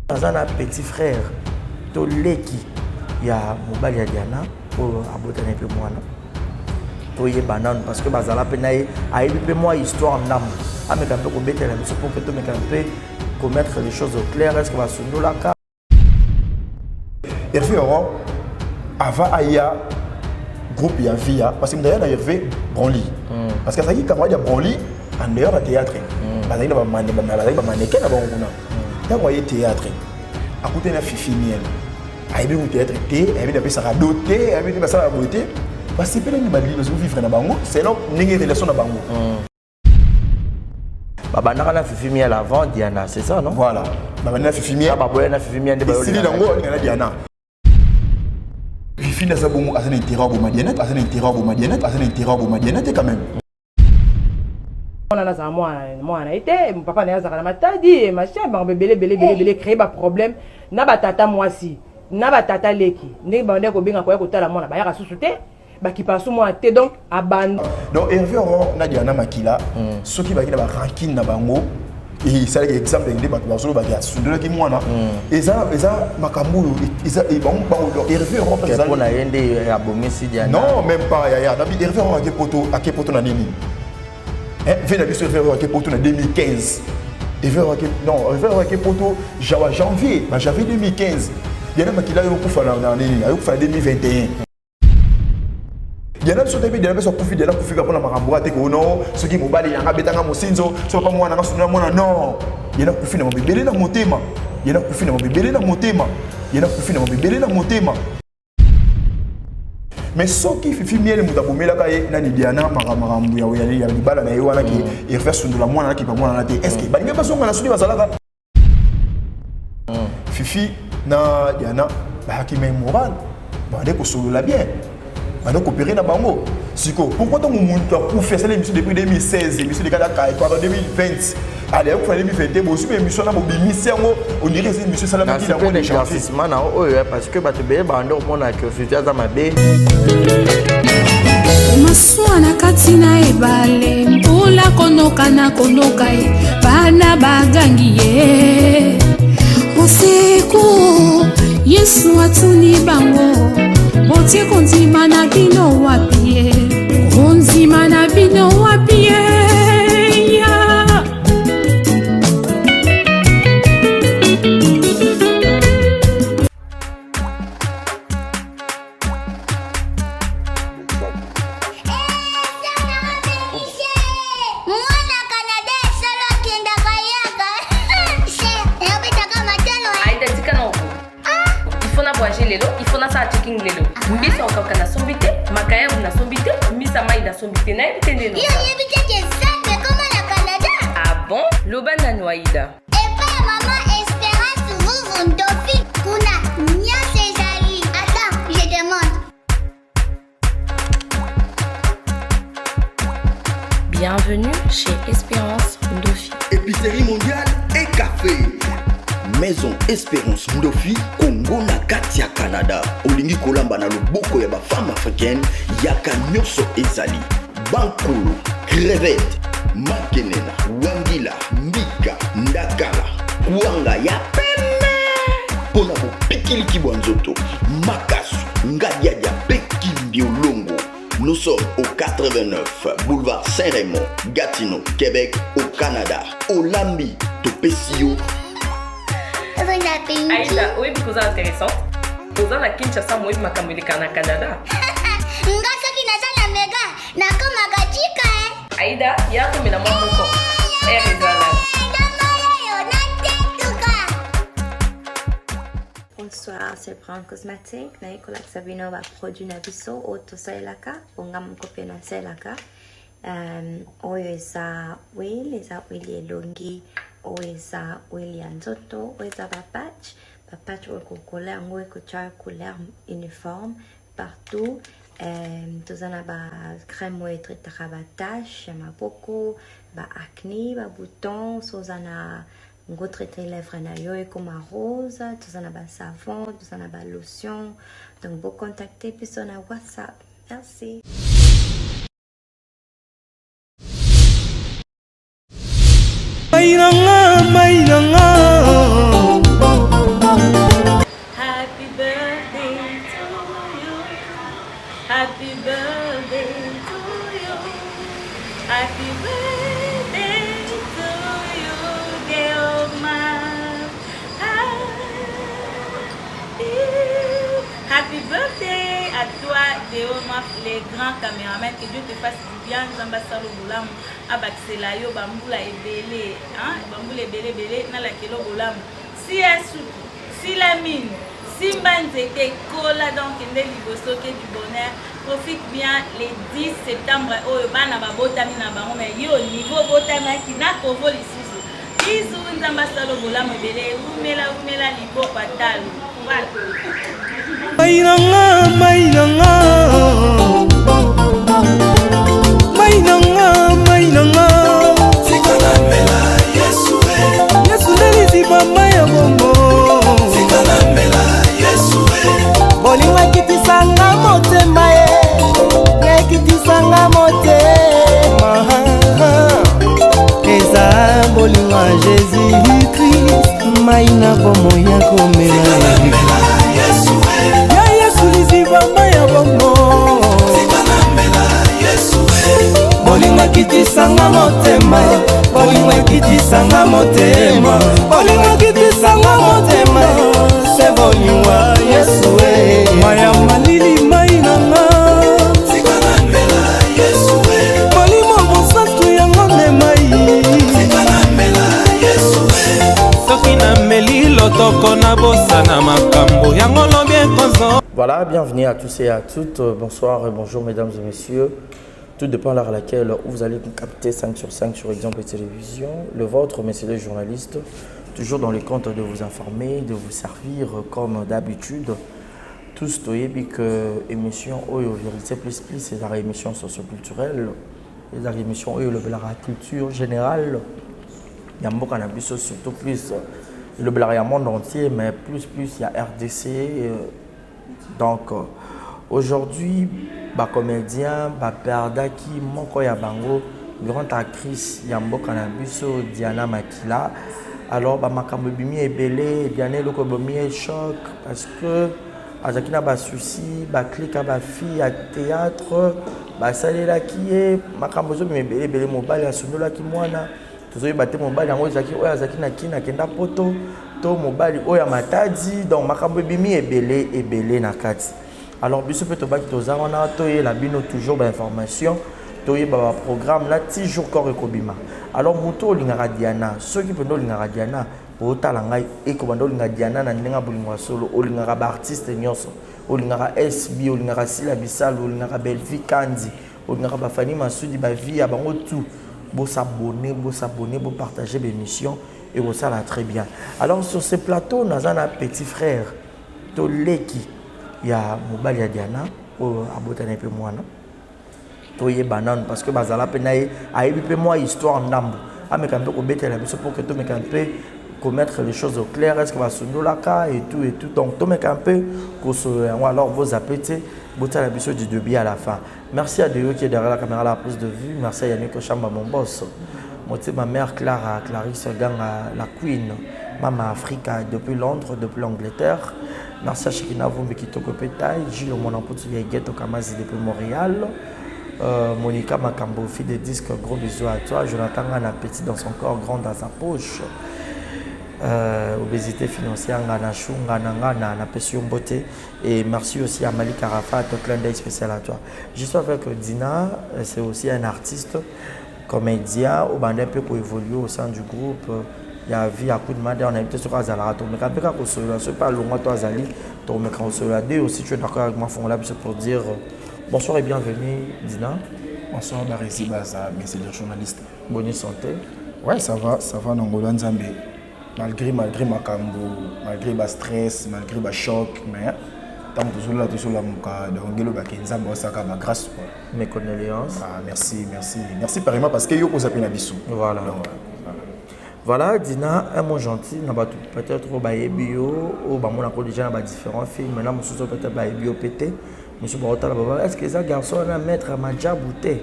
Aza na petit frère to leki ya mobali ya Diana oyo abotani mpe mwana toyeba nanu parce que bazala mpe na ye ayebi mpe mwa histoire ndambo ameka mpe kobetela biso mpo mpe tomeka mpe komettre les choses au clair est ce que basundolaka Hervé Aurore avant aya groupe ya via parce que moto na Hervé Branly mm. parce que azalaki camarade ya Branly en dehors ya théâtre mm. bazalaki na bazalaki bamaneke na bango kuna ntango aye théâtre akutani na Fifi Miel ayebi ku théâtre te ayebi napesaka do te ayebi te basalaka boye te basepelani balii bazovivre na bango selon ndenge relation na bango mm. Babandaka na Fifi Miel avant Diana, c'est ça non? Voilà. Babanda na Fifi Miel. Baboya na Fifi Miel nde bayo. Esili nango alinga na Diana. Fifi naza bongo aza na intérêt aboma Diana, aza na intérêt aboma Diana, aza na intérêt aboma Diana te quand même. Mwana nazala mwana mwana na ye te, papa na ye azalaka na matadi, machin, bango ebele ebele ebele ebele créer ba problème na ba tata mwasi, na ba tata leki, ndenge babandaki kobenga koya kotala mwana bayaka susu te. Bakipa su mwana te donc abanda. Donc Hervé Aurore na Diana Makila mm. soki baki na ba rancune na bango esalaki exemple nde bato bazolobaki asundolaki mwana mm. eza eza makambo oyo eza bango bango donc Hervé Aurore mpo na ye nde abomisi Diana non même pas yaya nabi Hervé Aurore ake poto ake poto na nini ve na biso Hervé Aurore ake poto na 2015 Hervé Aurore ake non Hervé Aurore ake poto jawa janvier ba janvier 2015 Diana Makila ayokufa na nini ayokufa na 2021 Diana biso toyebi Diana biso akufi Diana akufi kaka mpona makambo wana te ko no soki mobali yanga abetanga mosinzo soki papa mwana nga sundula mwana non Diana akufi na mabebele na motema Diana akufi na mabebele na motema Diana akufi na mabebele na motema mais soki Fifi Miel moto abomelaka ye nani Diana makambo ya libala na ye wana ke Hervé asundola mwana nakipa mwana na te est ce que balingi bazonga na soki bazalaka Fifi na Diana bayaki même moral bande kosolola bien bande coopérer na bango siko pourquoi ntango moto akufi asali émission depuis 2016 émission ekataka pardon 2020 allez akufa na 2021 bozwi ba émission na bobimisi yango on dirait eza émission esalamaki na mois de janvier na oyo parce que bato ebele bande komona que Fifi aza mabe masuwa na kati na ebale mbula konoka na konoka ye bana bagangi ye usiku yesu atuni bango botie kondima na bino wapi ye kondima na bino wapi ye Lelo il faut nasala checking lelo mbisi okauka nasombi te makayabu nasombi te mbisa mai nasombi te nayebi te nde ah bon loba nanu aida Epai ya mama Esperance Vuvu Ndofi kuna nyonso ezali. Attends, je demande. Bienvenue chez Espérance Ndofi. Épicerie mondiale et café. Maison Espérance Ndofi, Congo na kati ya Canada. Olingi kolamba na loboko ya ba femme africaine, yaka nyonso ezali. Bankulu, crevette, makenena, wangila, mbika, ndakala, kwanga ya pembe mpo na bopikiliki bwa nzoto, makasu, ngadiadia mpe kimbiolongo. Nous sommes au 89 boulevard Saint-Raymond, Gatineau, Québec, au Canada. Olambi, topesi yo. Aïda, oyebi koza intéressante. Oza na Kinshasa, moyebi makambo eleka na Canada. Nga soki naza na mega, nakomaka chika eh. Aïda, ya komela mwa moko. Air ezala. Bonsoir, c'est Brown Cosmetic. Naye kolakisa bino ba produit na biso oyo tosalelaka po nga moko mpe nasalelaka. Oyo eza oil, eza oil ya elongi, oyo eza oil ya nzoto, oyo eza ba patch, ba patch oyo kokola yango ekotia couleur uniforme partout. Toza na ba crème oyo etraitaka ba tache ya maboko, ba acné, ba bouton, so oza na ngo traiter lèvre na yo ekoma rose, toza na ba savon, toza na ba lotion. Donc bo contacter biso na WhatsApp. Merci. Mai na nga, mai na nga. Théo, les grands caméramans, que Dieu te fasse du bien, Nzambe asala bolamu, abakisela yo bambula ebele, hein, bambula ebele ebele, nalakelo bolamu. Sia suki, sila mine, simba nzete, kola donc nde liboso que du bonheur. Profite bien les 10 septembre oyo bana babotami na bango mais yo niveau botamaki na kovo lisusu. Bisous, Nzambe asala bolamu ebele, umela umela liboko atalo. Voilà. Mai na nga, mai na nga. Mai na nga, mai na nga. Tika namela Yesu eh. Yesu nde liziba mai ya bongo. Tika namela Yesu eh. Bolingo ekitisanga motema ye, ekitisanga motema. Eza bolingo ya Jésus Christ, mai na bomoi ya komela. Ya Yesu liziba mai ya bongo. Bolingo ekitisanga motema, bolingo ekitisanga motema, bolingo ekitisanga motema, se bolingo ya Yesu e. Maya malili mai na nga, molimo mosantu yango nde mai. Soki nameli lotoko nabosana makambo yango lobi ekonzo. Voilà, bienvenue à tous et à toutes. Bonsoir et bonjour mesdames et messieurs. Tout dépend de l'heure à laquelle vous allez nous capter 5 sur 5 sur Exemple Télévision. Le vôtre, messieurs les journalistes, toujours dans le compte de vous informer, de vous servir comme d'habitude. Tous toyebi que émission oyo Vérité Plus Plus, c'est la émission socioculturelle, c'est la émission oyo la culture générale. Il y a mboka na biso surtout plus le ya monde entier, mais plus plus il y a RDC. Donc aujourd'hui, ba comédien, ba perdaki moko ya bango, grande actrice ya mboka na biso Diana Makila. Alors ba makambo ebimi ebele, Diana eloko ebomi choc parce que azalaki na ba souci, ba clique ya ba fille ya théâtre, basalelaki ye makambo ezobima ebele ebele, mobali asundolaki mwana. Tozoyeba te mobali yango ezalaki oyo azalaki na Kina akenda poto to mobali oyo ya Matadi. Donc makambo ebimi ebele ebele na kati. Alors biso mpe tobaki toza wana toyela bino toujours ba information, toyeba ba programme na ti jour corps ekobima. Alors moto olingaka Diana, soki mpenza olingaka Diana, otala ngai ekobanda olinga Diana na ndenge ya bolingo ya solo, olingaka ba artiste nyonso, olingaka SB, olingaka Sila Bisalu, olingaka Bellevue Kandi, olingaka ba Fanny Masudi, ba vie ya bango tout. Bosabonner, bosabonner, bopartager l'émission et ça va très bien. Alors sur ce plateau, nous avons un petit frère, Toleki, il y a mobali ya Diana, oyo abotana pe mwana. Toyeba nanu parce que bazala pe na ye, ayebi pe mwa histoire ndambo. Ameka mpe kobetela biso pour que tomeka mpe commettre les choses au clair, est-ce que basundolaka et tout et tout. Donc tomeka mpe kosolola yango. Alors vous appelez, botala biso du début à la fin. Merci à Deo qui est derrière la caméra, la prise de vue. Merci à Yannick Chamba, mon boss. Moi, ma mère Clara, Clarisse Ganga, la Queen, Mama Africa depuis Londres, depuis l'Angleterre. Merci à Shekina Vumbi Kitoko Petaï, Gilles Monamputu Yegeto Kamazi depuis Montréal. Monica Makambo, fille de disque, gros bisous à toi. Jonathan Ngana, petit dans son corps, grand dans sa poche. Obésité financière, Ngana Chou, Ngana Ngana, na Pesio Mbote. Et merci aussi à Malik Arafat, clin d'œil spécial à toi. Je suis avec Dina, c'est aussi un artiste, comédien, au bandit un peu pour évoluer au sein du groupe. Il y a vie à coup de main, on a invité sur Azala, mais quand on se parle, on toi Azali, on se la deux aussi, tu es d'accord avec moi, font là pour dire bonsoir et bienvenue Dina. Bonsoir Baresi Baza, monsieur le journaliste. Bonne santé. Ouais, ça va, Nangola Nzambe. Malgré makambo, malgré ba stress, malgré ba choc, mais tant que toujours là, toujours là, muka, donc ngelo ba kenza, ba saka ba grâce quoi. Mes condoléances. Ah, merci, merci. Merci pareillement parce que yo ko zapé na biso. Voilà. Donc, voilà. Voilà, Dina, un mot gentil, na ba peut-être ba yebio, ou ba mona ko déjà na ba différents films, maintenant mususu peut-être ba yebio pété. Mususu ba otala ba est-ce que ça garçon na maître Madjabou té?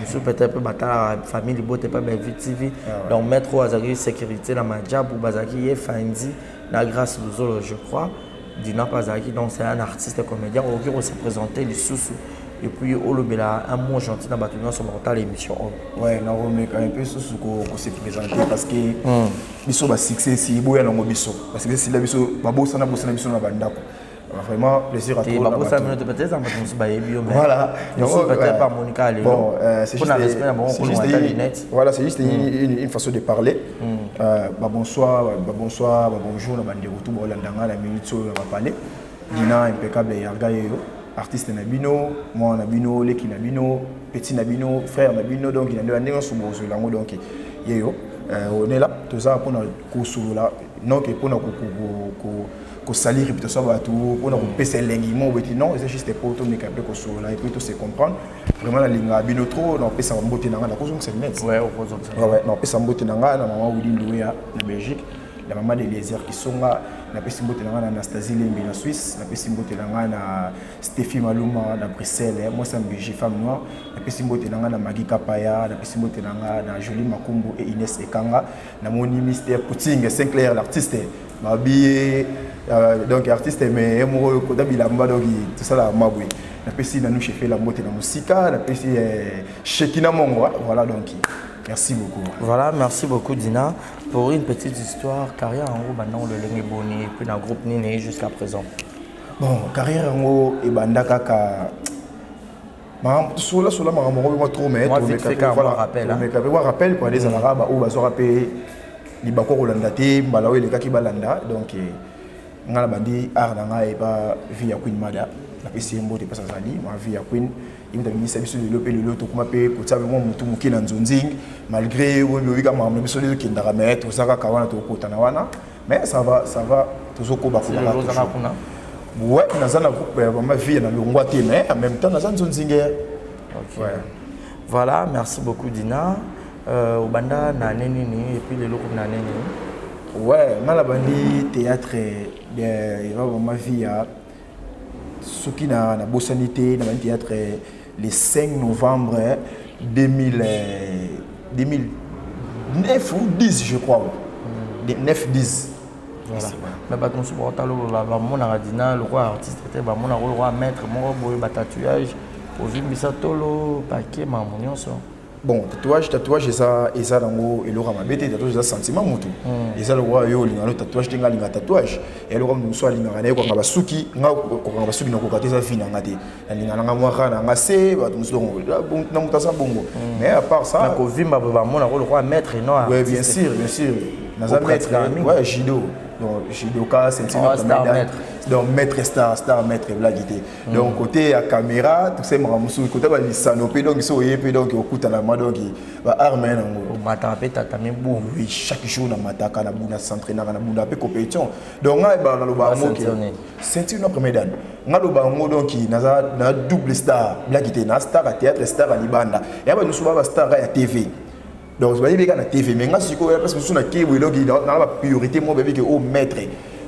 Mususu peut-être ba tala famille Libote pas ba VTV. Donc maître azaki sécurité na Madjabou bazaki ye Fandi na Grâce Luzolo je crois. Dina Pazaki, donc c'est un artiste comédien qui va se présenter les sous et puis olobela un mot gentil dans bato nyonso bakotala émission oyo. Ouais, na romeka un peu sous ko se présenter parce que biso ba succès si boya nango biso parce que si la biso ba bosana bosana biso na bandako. Vraiment plaisir à toi. Babosa bino te, peut-être bato mosusu bayebi yo. Voilà. Peut-être pas Monica lelo. Bon, c'est juste, respect na bango kolonga lunette. Voilà, c'est juste une façon de parler. Bah bonsoir, bah bonsoir, bah bonjour na bandeko tout bolanda nga na minute oyo na bapale. Dina impeccable yarga yeyo. Artiste na bino, moi na bino, leki na bino, petit na bino, frère na bino, donc il a ndenge nyonso bozwela yango, donc yeyo. On est là, toza mpona kosolola, donc mpona kosalir réputation ya bato, mpona kopesa elengi mo boye. Non, eza juste po tomeka mpe kosolola et puis to se comprendre. Vraiment nalingaka bino trop. Napesa mbote na ngai, nakozongisa lunette, napesa mbote na ngai na mama Wili Ndoya na Belgique, la mama de Eliezer Kisonga. Napesi mbote na ngai na Anastasie Lembi na Suisse. Napesi mbote na ngai na Stéphi Maluma na Bruxelles, mwasi ya Mbg, femme noire. Napesi mbote na ngai na Magi Kapaya. Napesi mbote na ngai na Jolie Makumbu et Inès Ekanga. Namoni Mister Pouting Sinclair, l'artiste babi, donc artiste mais ye moko kota bilamba, donc tosala mabwe. Napesi nanu chefela mbote na mosika, napesi Shekina Mongo. Voilà, donc merci beaucoup. Voilà, merci beaucoup Dina. Pour une petite histoire, carrière en gros maintenant le lenge boni et puis dans groupe nini jusqu'à présent? Bon, carrière yango ebanda kaka sola sola makambo yango mwa trop, mais rappel mwa rappel quoi. Ezalaka baoyo bazwaka mpe libako kolanda te, mbala oyo elekaki balanda. Donc nga na bandi art na ngai epa vie ya Queen Mada. Napesi ye mbote mpasi azali ma vie ya Queen, ye moto abimisa biso lelo mpe lelo tokóma mpe kotia mwa motu moke na nzonzing, malgré oyo kaka makambo na biso nde tokendaka, mais toza kaka wana, tokokotana wana, mais ça va, ça va, tozokoba. Kuna. Ouais, naza na groupe ya mama vie na longwa te, mais en même temps naza nzonzinge. Okay. Ouais. Voilà, merci beaucoup Dina. Obanda na année nini et puis lelo na année nini? Ouais, nga na bandi théâtre eva mama vie ya, soki na nabosani te, na bandi théâtre le 5 novembre 2000, 2009 ou 10 je crois, 9 10. Voilà. Mais bato mosusu baotala bamonaka Dina lokola artiste te, bamonaka lokola maître moko boye, batatouage, ovimbisa tolo, pake, makambo nyonso. Bon, tatouage eza nango eloko ya mabe te. Tatouage eza sentiment motu, eza lokola yo olinga no tatouage te, nga alinga tatouage. Eloko motu mosusu alingaka na ye kokanga basuki, nga kokanga basuki nakoka te, eza vie na nga te. Nalinga nanga mwa ra na nga se bato mosusu na moto aza bongo, mais à part ça. Kovimba boye, bamonaka lokola maître, non? Ouais, bien sûr, bien sûr, naza maître, ouais, judo, donc judoka ceinture. Oh, star maître. Donc maître star, star maître, blague te. Donc côté ya caméra, tout ça, makambo mosusu côté balisano mpe, donc so oye mpe, donc okutana ma, donc baarme nango. Omataka mpe tatami bu? Oui, chaque jour namataka, nabunda, s'entraînaka, nabunda mpe compétition. Donc ngai naloba yango ceinture na premier dan, ngai loba yango, donc naza na double star, blague te, na star ya théâtre, star ya libanda ya bato mosusu ba bastar ya TV, donc bayebi kaka na TV. Mais nga sikoyo place mosusu nakebwe, donc na bapriorité moko bayebi ke o maître,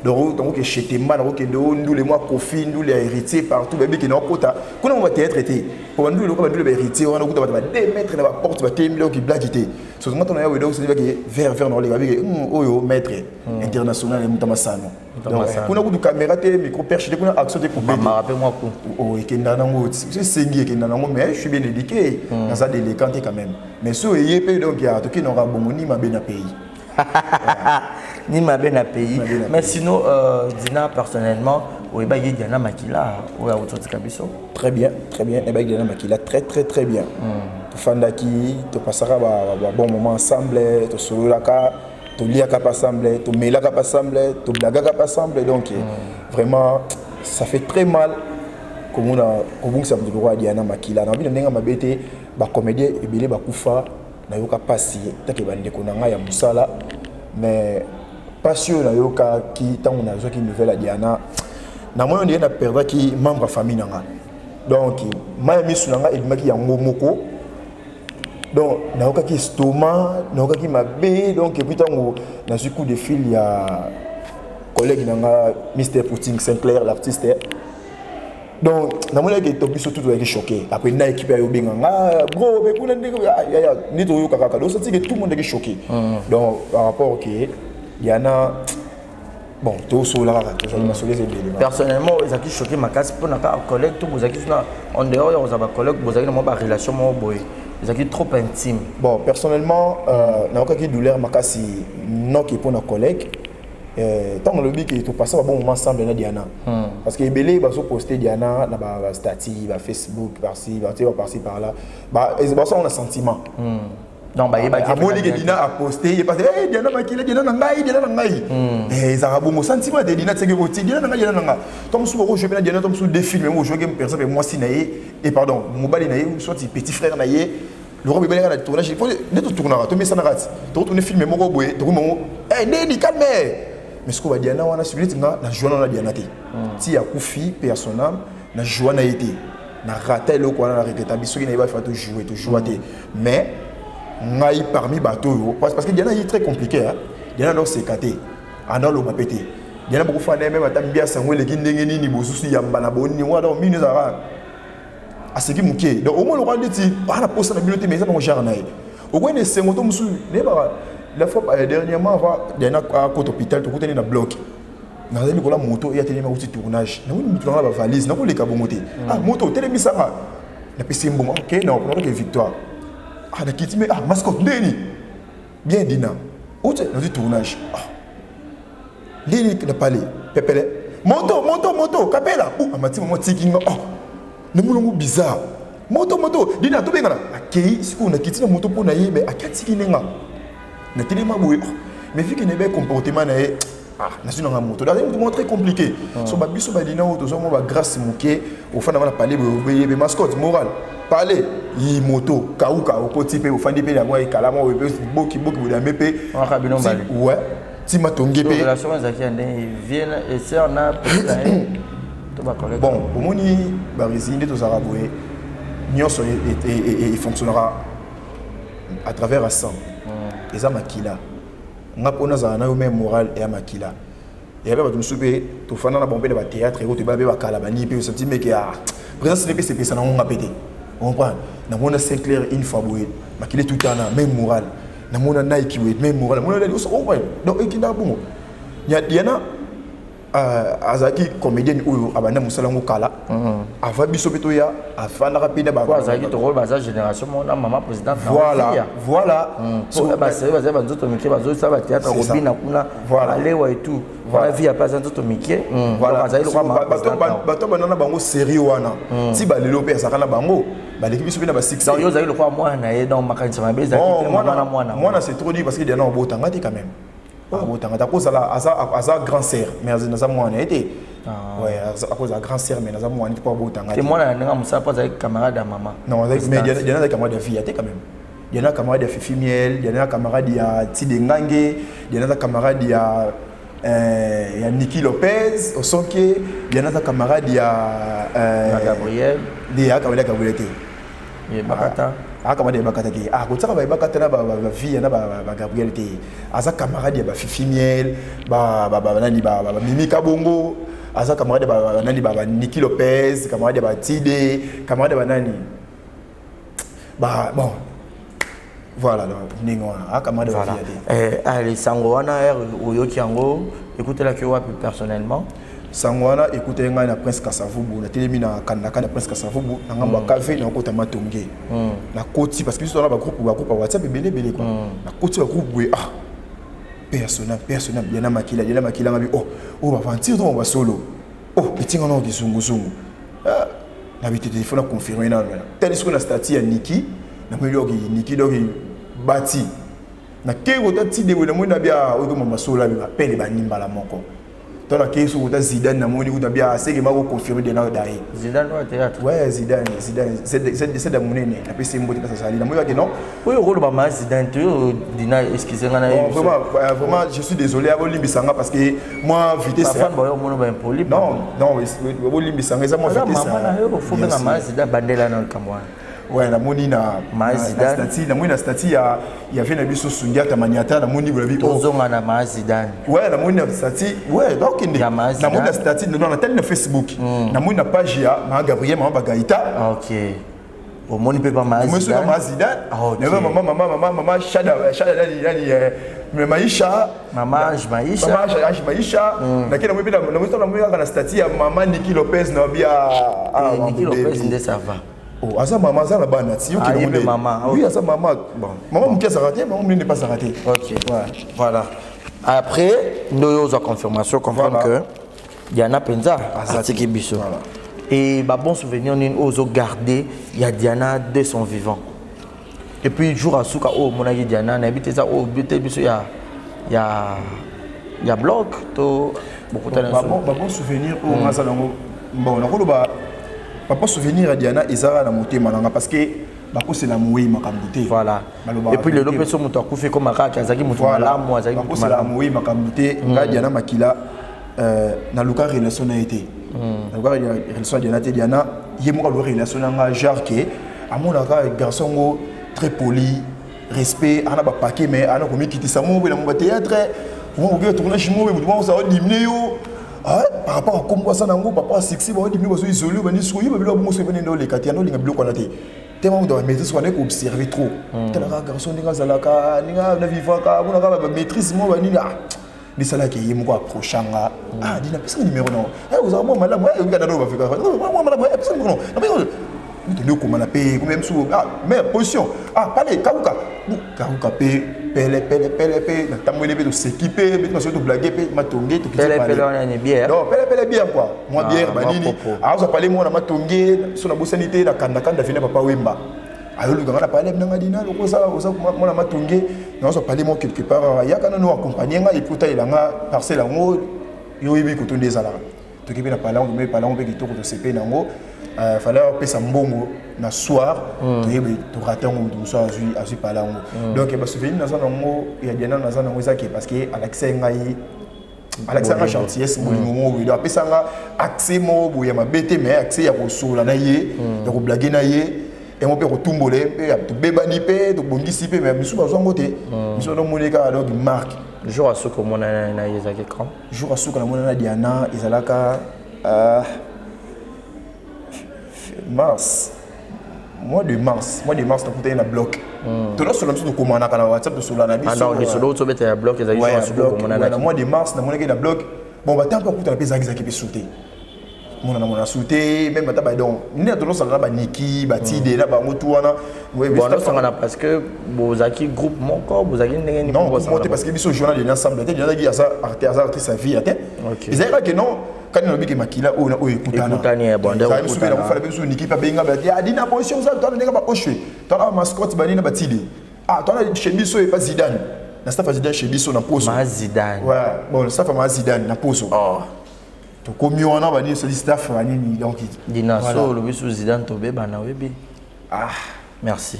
donc nakoke Chetemba, nakokende o ndule mwa Kofi, ndule ya Héritier, partout bayebi ke nakokota kuna mo bathéâtre te, po bandule loka bandule bahéritier wana okuta bato ba 2 mètres na baporte batemi, donc blague te. So nga tona yawe, donc c'est vers vers nakoleka babike oyo maître international ya moto masano. Donc kuna kutu caméra te, micro perche te, kuna action te. Mpe mwa ku. Ekenda nango, esengi ekenda nango, mais je suis bien éduqué, naza délinquant te quand même, mais so eye mpe, donc ya tokendaka bongo, ni mabe na pays. Ni mabe na pays. Mais sinon, Dina, personnellement, oyebaki Diana Makila oyo autotika biso? Très bien, très bien, nayebaki Diana Makila très très très bien. Tofandaki, topasaka babon moment ensemble, tosololaka, toliaka mpe ensemble, tomelaka mpe ensemble, toblagaka mpe ensemble. Donc vraiment ça fait très mal komona kobungisa moto lokola Diana Makila. Na bino ndenge mabe te, bacomédien ebele bakufa, nayoka mpasi take bandeko na ngai ya mosala, mais mpasi oyo nayokaki ntango nazwaki nouvelle ya Diana, namoni ondenge na perdaki membre ya famille na nga. Donc mai ya misu na ngai ebimaki yango moko, donc nayokaki estomac, nayokaki mabe. Donc et puis ntango nazwi coup de fil ya collègue na nga Mr Pouting Sinclair, l'artiste, donc namonaki to biso tout tozalaki choqué. Après na équipe ya yobenga nga bro, mais kuna ndenge nde toyoka kaka, donc senti que tout le monde était choqué. Donc par rapport ke Diana, bon, tosola kaka, tozali masolo eza ebele. Personnellement ezalaki choqué makasi mpona kaka collègue to bozalaki na en dehors ya kozala bacollègue, bozalaki na mwa barelation moko boye ezalaki trop intime? Bon, personnellement, nayokaki douleur makasi noki mpona collègue. Ntango alobi ke topasa babon moment ensemble na Diana, parce que ebele bazoposte Diana na bastatut, bafacebook, par-ci par-ci par là, basala na sentiment. Donc bayebaki. Amoni ke Dina aposte ye parce que Diana makila, Diana na ngai, Diana na ngai. Ezalaka bongo, sentiment te. Dina tieke oti Diana na ngai, Diana na ngai. To mosusu okojouer mpe na Diana, to mosusu deux films, ojouer par exemple mwasi na ye et pardon, mobali na ye, soit petit frère na ye. Loko bibeleka na tournage nde totournaka, tomesanaka ti tokotourne film moko boye, tokomongo ndeni calme. Mais sikoyo badiana wana, soki neti nga na joua na Diana te, ti akufi mpe ya son âme, na joua na ye te, na rata eloko wana, na regreta bi. Soki nayeba fa tojoue, tojoua te. Mais ngai parmi bato oyo, parce que Diana ye très compliqué, hein? Diana andoseka te, andaloba mpe te. Diana bokofanda ye meme ata mbiasa yango eleki ndenge nini, bosusu yamba na boni wana. Donc mino ezalaka aseki moke. Donc omoni lokola ndeti ana posa na bino te, mais eza bango genre na ye. Okoyi na esengo to mosusu nayebaka. La fois dernièrement, avant Diana akota hôpital, tokutani na bloc, nazali likola moto eya telemi, akuti tournage, namoni moto nanga bavalise, nakoleka bongo te. Ah, moto otelemisanga, napesi mbongo, ok, nakoke victoire. Ah, nakiti me, ah, mascotte, ndeni bien Dina ute nazwi tournage. Ah, ndeni na pale pepele, moto moto moto kapela amati mamo atiki nga. Oh, namoni bizarre, moto moto Dina tobengana. Akei sikoyo, nakiti na moto mpo na ye, mais ake atiki ndenga natelema boye. Oh, mais vu que nayeba comportement na ye, ah, nazwi nanga moto. Azali moto moko très compliqué. So babiso badina oyo tozwa mwa bagrâce moke, ofanda wana pale boye, oyebe mascotte moral pale yi moto kauka, okoti mpe ofandi mpe yango ekala mwa oyo mpe boki boki bodame mpe. Waka bino mbale. Ouais, ti matonge mpe. Relation ezalaki ya ndenge vie sœur na petit na ye to bacollègue? Bon, omoni baresi nde tozalaka boye, nyonso efonctionnera à travers ya sang, eza makila. Nga mpo nazala na yo, même moral eya makila. Eya mpe bato mosusu mpe tofanda na bango mpe na bathéâtre oyo toyeba mpe bakala bani mpe osenti meke ya présence ne mpe sepesa nango nga mpe te, comprendre. Namona Sinclair une fois boye, makila etutana, même moral. Namona Nike boye, même moral. Namona nani, comprendre. Donc ekendaka bongo. Diana azalaki comédienne oyo abanda mosala yango kala avant biso mpe toya, afandaka mpe na Po azalaki tokolo, baza génération moko na mama présidente. Voilà. Baseri bazali banzoto mike, bazosala bathéâtre, kobina kuna, alewa et tout. Voilà, vie ape aza nzoto mike. Azali lokola bato banda na bango série wana ti balelo mpe azalaka na bango, baleki biso mpe na basuccès. Yo ozali lokola mwana na ye, donc makanisi mabe ezalaki te, mama na mwana? Mwana, c'est trop dit, parce que Diana obotanga te quand même, abotanga te. Akozala aza grand sœur, mais naza mwana ye te. Ouais, akozala grand sœur, mais naza mwana te mpo abotanga te. Mwana na ndenge mosala, mpo azalaki camarade ya mama. Non, mais Diana azali camarade ya vie te quand même. Diana camarade ya Fifi Miel, Diana camarade ya Tide Ngange, Diana aza camarade ya Niki Lopez Osonke, Diana aza camarade ya Gabriel. Nde ya camarade ya Gabriel te. Yebakata. Aza camarade ya Ebakata te. Ah, kotiaka baebakata na bavie na bagabriel te. Aza camarade ya bafifi Miel, banani, bamimi Kabongo. Aza camarade ya banani, baniki Lopez, camarade ya batide, camarade ya banani ba, bon, voilà. Donc ndenge wana aza camarade ya bavie te. Ale, sango wana ere oyoki yango, ekutelaki yo wapi personnellement? Sango wana ekutaki ngai na Prince Kasavubu. Natelemi na kandaka na Prince Kasavubu na ngambo ya kave, nakota matonge, nakoti, parce que biso wana bagroupe ya WhatsApp ebele ebele quoi. Nakoti bagroupe boye, ah, personnel personnel, Diana Makila, Diana Makila. Ngabi, oh oh, baventure to basolo, oh, etinga nao kizunguzungu. Nabi te, il faut na confirmer nano. Tali sikoyo na statut ya Niki, namoni doki Niki doki bati, nakei kota ti deboye, namoni na bia oyo koma masolo abi bapele banimbala moko to. Nakei soki kota Zidane, namoni kuta bia aseke mako confirmer de na daye. Zidane oyo théâtre? Ouais, Zidane, Zidane Zeda monene, napesi ye mbote mpasi azali. Namoni kake non. Oyo okoloba ma Zidane te, oyo Dina, excuse nga na Bon, vraiment, vraiment, je suis désolé, abolimbisanga parce que moi vitesse bafan bayo omona baimpoli. Non non, bolimbisanga, eza mwa vitesse. Mama na yo, fo benga ma Zidane, bandela na likambo wana. Ouais, namoni na statut, namoni na statut ya vie na biso Sundiata Maniata, namoni bolabi. Tozonga na ma Zidane. Ouais, namoni na statut, ouais, bakende, namoni na statut, non, natali na Facebook, namoni na page ya ma Gabriel, mama Bagaita. Ok, omoni mpe pa ma Zidane, mama mama mama mama Shada Shada nani nani Maisha. Mama Ange Maisha. Mama Ange Maisha. Nakei, namoni mpe, namoni kaka na statut ya mama Niki Lopez na bia. Niki Lopez nde ça va. Oh, aza mama, aza na bana ti. Yoki ah, mama. Oui, aza mama. Mama moke azalaka te, mama monene mpe azalaka te. Ok, voilà. Après Nde oyo ozwa confirmation, comprendre que Diana mpenza atiki biso. Et babon souvenir nini oyo ozogarde ya Diana de son vivant? Et puis jour asuka oyo omonaki Diana, nayebi te, eza oyo te biso ya blog to bokutana? Babon souvenir oyo nga aza nango, bon, nakoloba papa, souvenir ya Diana ezaka na motema nanga, parce que bakosela mowei makambo te. Voilà. Et puis lelo mpe so moto akufi, ekoma kaka azalaki moto malamu, azalaki moto Bakosela malamu. Mowei makambo te. Ngai Diana Makila, naluka relation na ye te, naluka relation ya Diana te. Diana ye moko aluka relation na nga, genre ke amonaka garçon ngo très poli, respect, ana bapaquet, mais ana komikitisa mo boye na mo bathéâtre okoki tournage mo boye, motu moko osa odimine yo. Ah, par rapport à kombo aza nango, papa a succès, baodimine, bazo isole, bani soki oyeba biloko bongo, soki ebani nde oleka te, ando olinga biloko wana te te. Moto bamaîtrise wana ekoobserve trop, talaka garçon ndenge azalaka, ndenge navivaka, amonaka bamaîtrise mo banini. Ah, ndesalaki ye moko approcha nga: "Ah Dina, pesa numéro na yo, ozala mwa malamu." Oyika nano bafika mwa malamu, pesa numéro na tende okomana mpe komia biso. Ah, mais position, ah, pale kauka kauka mpe pele pele pele mpe natambweli mpe toseki mpe beti maso, toblage mpe matonge. Pele pele wana ni bière? Non, pele pele bière quoi, mwa bière banini, azwa pale mwana matonge so nabosani te na kandakanda vina Papa Wemba ayoluka nga na pale nanga: "Dina, loko oza mwana matonge, nazwa pale mo quelque part, yaka nano accompagne nga et puis otalela nga parcelle yango, yo oyebi koto nde ezalaka." Toki mpe na pale yango, tomei pale yango mpe kitoko, tosepe nango. Fallait opesa mbongo na soir, toyebi torate yango, moto mosusu azwi pale yango. Donc basouvenir naza nango ya Diana, naza nango eza ke parce que alakisaki ngai, alakisaka nga gentillesse, bolingo moko boye. Donc apesanga accès moko boye ya mabe te, mais accès ya kosola na ye, ya koblage na ye, yango mpe kotumbola ye mpe, tobebani mpe tobongisi mpe, mais misu bazwa yango te, misu banomoni kaka donc marque. Jour asuka omonana na ye ezalaki quand? Jour asuka namonana Diana ezalaka mars, mois de mars, mois de mars. Nakutani na bloc, tonasola biso, tokomanaka na WhatsApp, tosola na biso. Lisolo tobeta ya bloc ezalaki Ouais, jour ya asuka bloc, omonanaki? ouais, na mois de mars namonaki na bloc. Bon, batemps mpe akutana mpe ezalaki mpe su te, mona namona su te, même ata badon nde tonosala na baniki batide na bango tu wana. Bon, nosangana parce que bozalaki groupe moko, bozalaki ndenge nini? Non, groupe moko te, parce que biso journal de ensemble te. Azalaki aza artiste ya vie te, ezalaki kaka non kani nalobi ke makila oyo na oyo ekutana. Ekutani, bon, nde Ezalaki biso mpe okutana. nakofala mpe biso niki mpe abenga bati adina position oza twana ndenge baoshwe twana bamascotte banini na batide. Ah, twana chez biso epa Zidane, na staff ya Zidane chez biso na poso. Ma Zidane. Ouais, bon, staff ya ma Zidane na poso. Oh. Tokomi wana banini, sali staff banini, donc Dina. Voilà. So olobi so Zidane, tobebana, oyebi. Ah. Merci.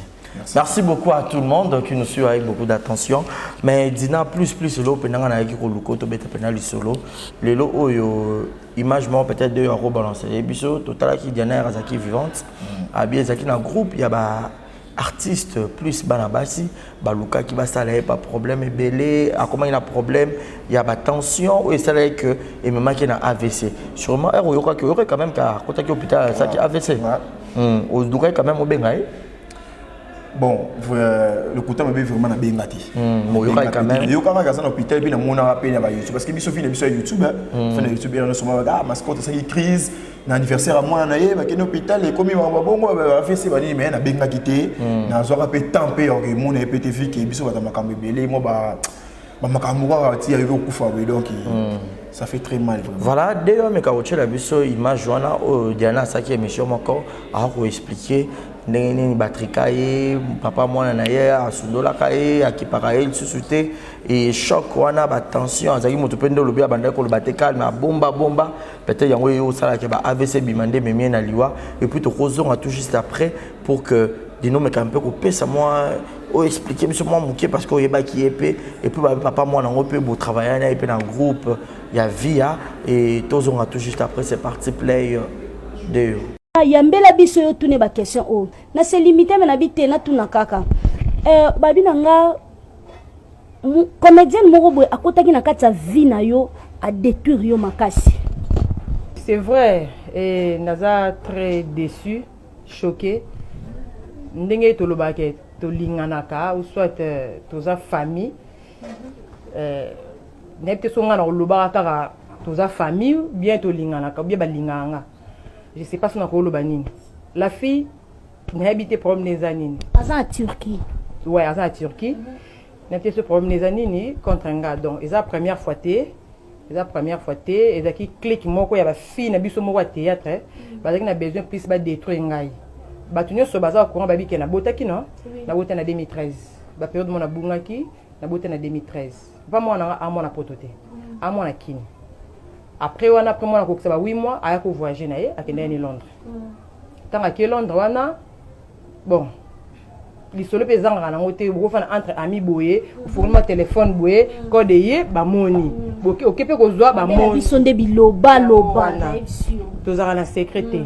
Merci beaucoup à tout le monde qui nous suit avec beaucoup d'attention. Mais Dina, plus plus lelo penanga na yaki koluko to beta pena lisolo. Lelo oyo image moko peut-être de yako balancer biso totalaki Diana azaki vivante. Abi ezaki na groupe ya ba artiste plus bana basi balukaki basala ye ba problème ebele, akomaki na problème ya batension oyo esalaki ke ememaki na AVC. Sûrement ere oyokaki, oyokaki quand même ka akotaki hôpital, asalaki AVC. Olukaki quand même obenga ye? Bon, lokuta mabe, vraiment nabenga te. Oyokaki quand même? Nayokaka aza na hôpital mpe namonaka mpe na bayoutube, parce que biso fi na biso ya YouTube, fi na YouTube yana nyonso, ah, mascotte asalaki crise na anniversaire ya mwana na ye, bakende hôpital, ekomi makambo bongo, AVC banini. Mais nabengaki te, nazwaka mpe temps mpe ya komona ye mpe te, vi ke biso bato ya makambo ebele, mwa bamakambo kaka ti ayoki kokufa boye. Donc ça fait très mal, vraiment. Voilà, nde yo ameka kotiela biso image wana oyo Diana asalaki émission moko, akoexplike ndenge nini batrika ye, papa mwana na ye asundolaka ye, akipaka ye lisusu te. E choc wana, batension, azalaki moto mpe nde olobi abandaki koloba te, calme, abomba bomba, peut-être yango ye osalaki ba AVC bima nde ememi ye na liwa. Et puis tokozonga tout juste après pour que Dino meka mpe kopesa mwa oyo, explike biso mwa moke, parce que oyebaki ye mpe, et puis papa mwana yango mpe botravaille na ye mpe na groupe ya via. Et tozonga tout juste après. C'est parti, play de Yambela biso yo tune baquestion oyo na se limite, me nabi te, natuna kaka. Babi na nga comédienne moko boye akotaki na kati ya vie na yo, adétruire yo makasi. C'est vrai, et naza très déçu, choqué. Ndenge tolobaka tolinganaka ou soit toza famille, nayebi te so nga na kolobaka kaka toza famille, bien tolinganaka, bien balingaka nga, je sais pas so na koloba nini. La fille, nayebi te problème eza nini. Aza na Turquie. Ouais, aza na Turquie. Nayebi te so problème eza nini contre nga. Donc eza première fois te, eza première fois te. Ezalaki clique moko ya bafille na biso moko ya théâtre, bazalaki na besoin plus badétruire ngai. Bato nyonso baza courant, bayebi ke nabotaki, no, nabota na 2013. Bapériode mo nabungaki, nabota na 2013. Mpa mwana nga amwana poto te, amwana kini. Après wana, après mwana akokisa ba 8 mois, aya kovoyage na ye, akendaki ni Londres. Ntango ake Londres wana, bon, lisolo mpe ezangaka nango te. Bokofana entre ami boye, ofungoli mwa telefone boye, code ye bamoni, oke mpe kozwa bamoni. Biso nde bilobaloba. Tozalaka na secret te.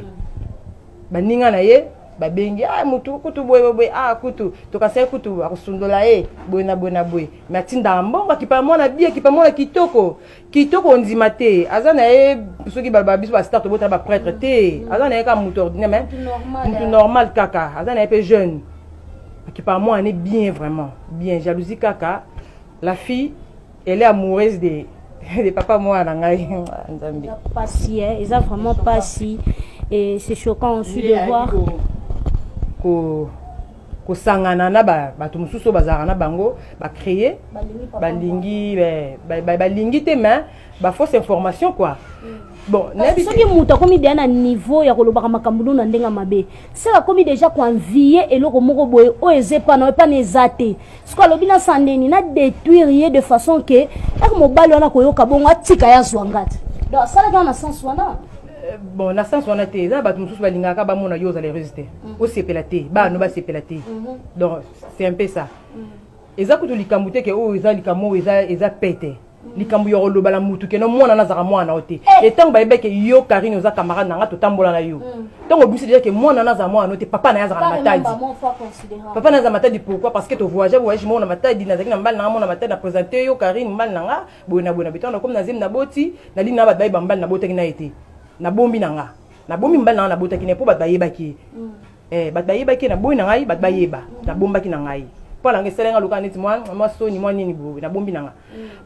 Baninga na ye babengi: "Ah, mutu kutu boye boye, ah, kutu tokasai, kutu akosundola ye boye na boye na boye." Me atindaka mbongo, akipa mwana bi, akipa mwana kitoko kitoko. Ondima te, aza na ye soki baloba biso bastar tobotana baprêtre te, aza na ye kaka mutu ordinaire, mais mutu normal kaka, aza na ye mpe jeune, akipa mwana ne bien, vraiment bien. Jalousie kaka, la fille, elle est amoureuse de papa mwana na ngai. Nzambe! Pasi, eza vraiment pasi et c'est choquant aussi de voir. Ko kosangana na bato mosusu oyo bazalaka na bango, bacréer, balingi, balingi te, mais bafausse information quoi. Bon. Soki moto akomi deya na niveau ya kolobaka makambo no na ndenge mabe, seke akomi déjà koenvier eloko moko boye oyo eza epana, epana eza te. Soki alobi nasala ndeni na détruire ye de façon ke eke mobali wana koyoka bongo, atika ye, azwa nga te. Donc asalaki wana na sens wana. Bon, na sens wana te. Eza na bato mosusu balingaka bamona yo ozala heureuse te, osepela te, bana basepela te. Donc c'est un peu ça. Eza kutu likambo te ke oyo eza likambo oyo eza pete, likambo ya koloba na mutu keno mwana nazaka mwana o te. Etango bayebeke yo Karine oza camarade na nga, totambola na yo, ntango obimisi déjà ke mwana nazala mwana no te, papa na ye azalaka na Matadi, papa na ye aza Matadi. Pourquoi? Parce que tovoyage, voyage moko na Matadi, nazalaki na mobali na nga mona Matadi, na présente yo Karine, mobali na nga boye na boye na boye. Ntango nakomi na zemi, naboti, nalingi na bato bayeba mobali nabotaki na ye te. Nabombi na nga, nabombi mobali na nga nabotaki na ye, mpo bato bayebaki ye, bato bayebaki ye. Naboyi na ngai bato bayeba, nabombaki na ngai mpo na nga esalenga lokola neti mwa soni, mwa nini boye. Nabombi na nga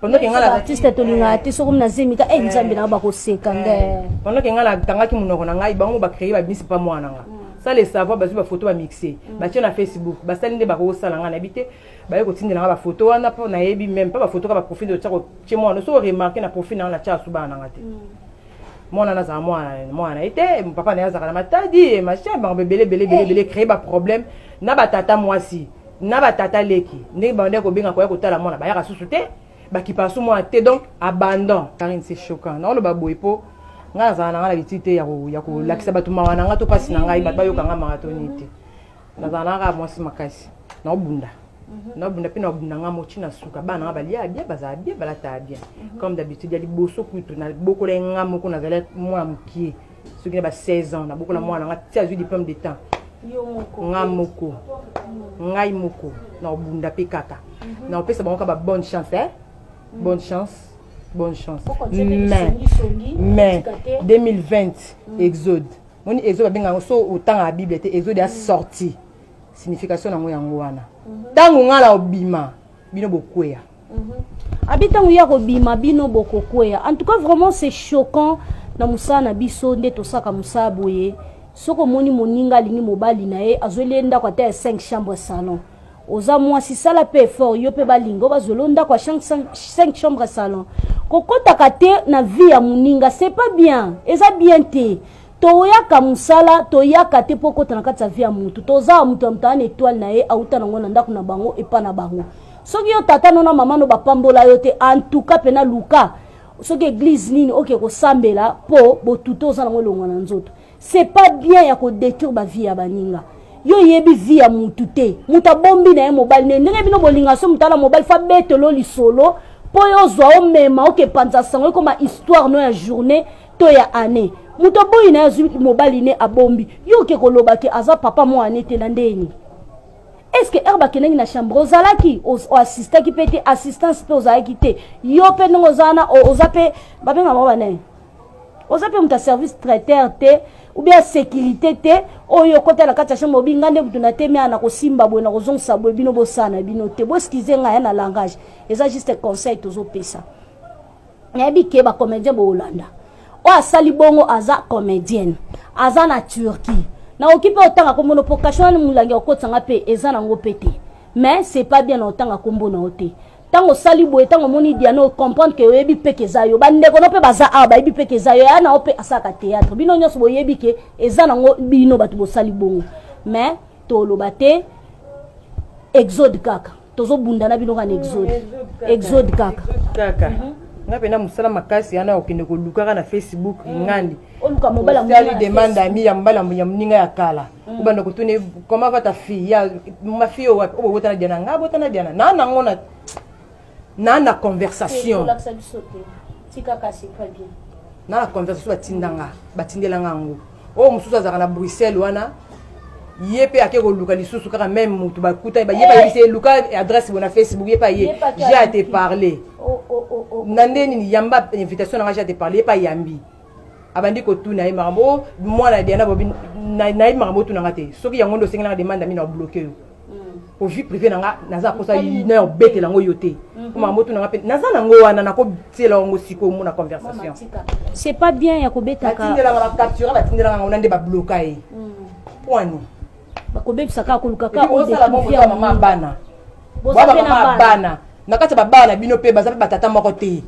pendant ke nga artiste tolingaka te soki na zemi ka e Nzambe na bakoseka nde. Pendant ke nga nakangaki monoko na ngai, bango bacréer, babimisi pa mwana na nga sans le savoir. Bazwi bafoto, bamixe, batie na Facebook, basali nde bakosala. Nga nayebi te, baye kotindela nga bafoto wana mpo nayebi même mpa bafoto ka baprofil otia kotie mwana. So oremarquer na profil na nga, natia asu bana na nga te. Mwana nazala mwana na ye te, papa na ye azalaka na Matadi, machin, bango ebele ebele ebele ebele, créer baproblème na batata mwasi na batata leki. Ndenge bango kobenga koya kotala mwana, bayaka susu te, bakipa su mwana te. Donc abandon. Karine, c'est choquant. Naoloba boye mpo ngai nazala na ngai na biti te ya kolakisa bato mawa na ngai to mpasi na ngai, bato bayoka ngai mawa to nini te. Nazala na kaka mwasi makasi, naobunda, naobunda mpe naobunda ngai moti na suka. Bana ngai balia bien, bazala bien, balataka bien comme d'habitude. Ya liboso kutu nabokola ye nga moko, nazali mwana mokie, soki na ba 16 ans nabokola mwana nga ti azwi diplôme d'état, nga moko, ngai moko. Naobunda mpe kaka, naopesa bango kaka ba bonne chance, eh? Bonne chance, bonne chance. Mais 2020, exode moni, exode babengaka yango. So otangaka Bible te, exode ya sorti, signification nango yango wana. Ntango ngai na obima, bino bokweya. Abi ntango ya kobima, bino bokokweya. En tout cas, vraiment c'est choquant. Na mosala na biso nde tosaka mosala boye, soki omoni moninga alingi mobali na ye, azweli ye ndako ata ya 5 chambre salon, oza mwasi, sala mpe effort, yo mpe balinga bazwela ndako ya 5 chambre salon. Kokɔtaka te na vie ya moninga, c'est pas bien, eza bien te. Toyaka mosala, toyaka te mpo okɔta na kati ya vie ya mutu. Toza mutu ya moto aya na étoile na ye, auta nango na ndako na bango, epa na bango. Soki yo tata no na mama no bapambola yo te, en tout cas mpena luka soki église nini oke kosambela mpo botuta oza nango elongwa na nzoto. C'est pas bien ya kodétruire bavie ya baninga. Yo oyebi vie ya mutu te. Moto abombi na ye mobali ne ndenge bino bolinga so moto ala mobali, fa betelo lisolo mpo yo ozwa omema okepanza sango, ekoma histoire no ya journée to ya année. Moto aboyi na ye, azwi mobali ne abombi, yo oke koloba ke aza papa mwana te na ndeni. Est ce que heure bakendaki na chambre ozalaki, oassistaki mpe te? Assistance mpe ozalaki te. Yo mpe ndenge oza wana, oza mpe babenga bango banani, oza mpe moto ya service traiteur te ou bien sécurité te oyo okota na kati ya chambre, obi nga nde moto natemi aya na kosimba boye, na kozongisa boye. Bino bosala na bino te, boexcuser ngai ya na langage, eza juste conseil tozopesa. Nayebi ke bacomédien boolanda, oyo asali bongo aza comédienne, aza na Turquie. Nakoki mpe otanga kombono mpo kasho wana molangi ya kokotisanga mpe eza nango mpe te. Mais c'est pas bien na otanga kombo na yo te. Ntango osali boye, ntango omoni Diana, ocomprendre ke oyebi mpe ke eza yo. Bandeko no mpe baza awa, bayebi mpe ke eza yo. Ya na yo mpe asalaka théâtre. Bino nyonso boyebi ke eza nango bino bato bosali bongo. Mais toloba te, exode kaka tozobunda na bino kaka na exode, exode kaka. Kaka nga mpena mosala makasi wana, okende kolukaka na Facebook ngandi. Oluka mobali ya osali moninga na demande Facebook. ami ya mobali ya moninga ya kala, obanda kotuna ye, comment va ta fille, ya ma fille oyo wapi, oyo bobotana Diana, nga abotana Diana na nango na na conversation. Kolakisa biso te, tika kasi, très bien. Na conversation batindanga, batindelanga yango. Oyo mosusu azalaka na Bruxelles wana, ye mpe ake koluka lisusu kaka même motu bakuta ye, bayebisi ye luka adresse bo na Facebook. Ye mpe aye. Ye mpe ake J'ai à te aluki. parler. Oh, oh, oh, oh. Na nde nini, yamba invitation nanga, j'ai à te parler. Ye mpe ayambi, abandi kotuna ye makambo o mwana Diana bobi nayebi makambo otunanga te. Soki yango nde osengelanga demande ami, na obloquer yo po vie privé na nga naza posa na obetela yango yo te, po makambo otunanga mpe naza nango wana, nakotiela yango sikoyo mona conversation. C'est pas bien ya kobetaka. Batindelanga bacapture, batindelanga yango na nde babloka ye poani. Bakobebisa kaka, koluka kaka. Osala bongo odécouvrir mama bana. Boza Boza mpe na mama bana. Bana na kati ya babana na bino mpe baza mpe batata moko te.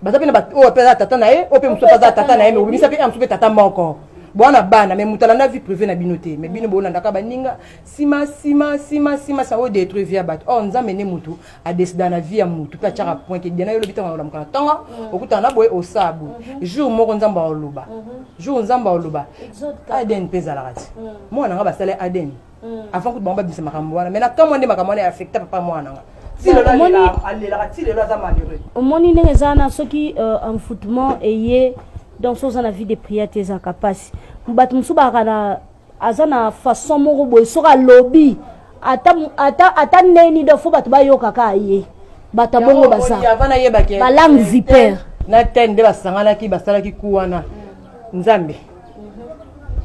Baza mpe na oyo mpe aza tata na ye, oyo mpe mosusu mpe aza tata na ye, mais obimisa mpe ya mosusu mpe tata moko bwana bana. Mais moto alanda vie privée na bino te, mais bino bolandaka baninga nsima nsima nsima nsima nsima, oyo détruire vie ya bato. Or Nzambe nde motu adécida na vie ya motu mpe atiaka point ke Diana, yo olobi ntango olamuka na ntongo, okutana na boye, osala boye. Jour moko Nzambe aoloba, jour Nzambe aoloba. ADN mpe ezalaka ti mwana nga basala ADN avant kutu bango babimisa makambo wana. Mais na kamwa nde makambo wana affecta papa mwana nga ti lelo. Alelaka ti lelo, aza malheureux. Omoni ndenge eza wana, soki envoûtement eye, donc so oza na vie de prière te, ezalaka mpasi. Bato mosusu bazalaka na, aza na façon moko boye, soki alobi ata, ata, ata ndeni, donc faut bato bayokaka ye. Bato ya bongo baza avant nayebaki balangue vipère. Na te nde basanganaki, basalaki ku wana Nzambe.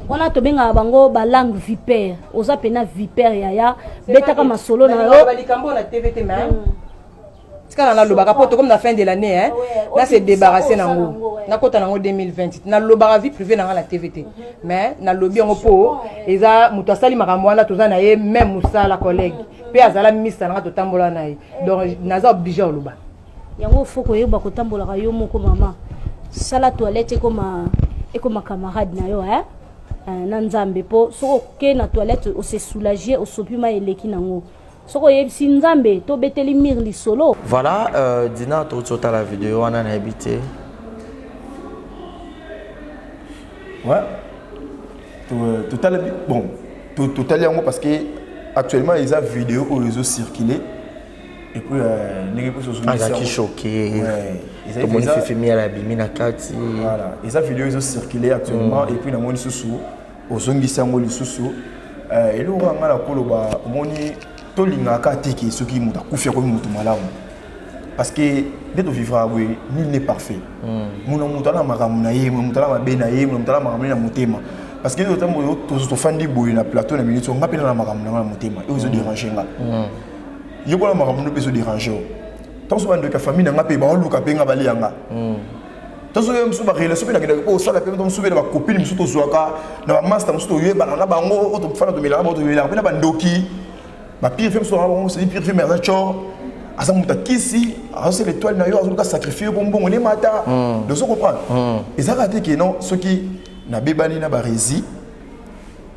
Wana tobengaka bango balangue vipère. Oza mpena vipère, yaya, betaka masolo na yo. Likambo na TV te, mais tikala nalobaka mpo tokomi na fin de l'année, hein, na se débarrasse nango, nakota nango 2020. Nalobaka vie privée nanga na TV te, mais nalobi yango mpo eza moto asali makambo wana, toza na ye même mosala, collègue mpe azala mista nanga, totambola na ye, donc naza obligé oloba. Yango faut koyeba kotambolaka yo moko. Mama, sala toilette ekoma camarade na yo, eh? Na Nzambe, mpo soki oke na toilette, ose soulage, osopi mai, eleki nango. Soki oyebisi Nzambe, tobeteli mire lisolo. Voilà, Dina, touti otala video wana, nayebi te. Ouais, totali, bon, totali yango parce que actuellement eza vidéo oyo ezocircule et puis ndenge mpe azalaki choqué, tomoni Fifi Miel abimi na kati. Voilà, eza vidéo ezocircule actuellement et puis namoni lisusu ozongisi yango lisusu. Eloko ya ngai na koloba, omoni, tolingaka te ke soki moto akufi akomi moto malamu, parce que nde tovivra boye, nul n'est parfait. Mona moto ala makambo na ye, moto ala mabe na ye, moto ala makambo na ye na motema, parce que otambo tofandi boye na plateau na minute, nga mpe na makambo na nga na motema oyo ezodérange nga, yo mpona makambo no mpe ezodérange yo. Ntango so bandeko ya famille na nga mpe baoluka mpe nga balia nga, ntango soki mosusu barelation mpe nakendaka mpo osala mpe mosusu mpe na bacopine mosusu tozwaka na bamaster mosusu toyebana na bango, oyo tofanda tomelaka bango, tomelaka mpe na bandoki bapire fe mosusu bango. Sedi pire fe, mais aza tchor, aza moto akisi, azosala étoile na yo, azoluka sacrifie mpo mbongo nde mata. Dozo comprendre, ezalaka te ke non, soki nabebani na baresi,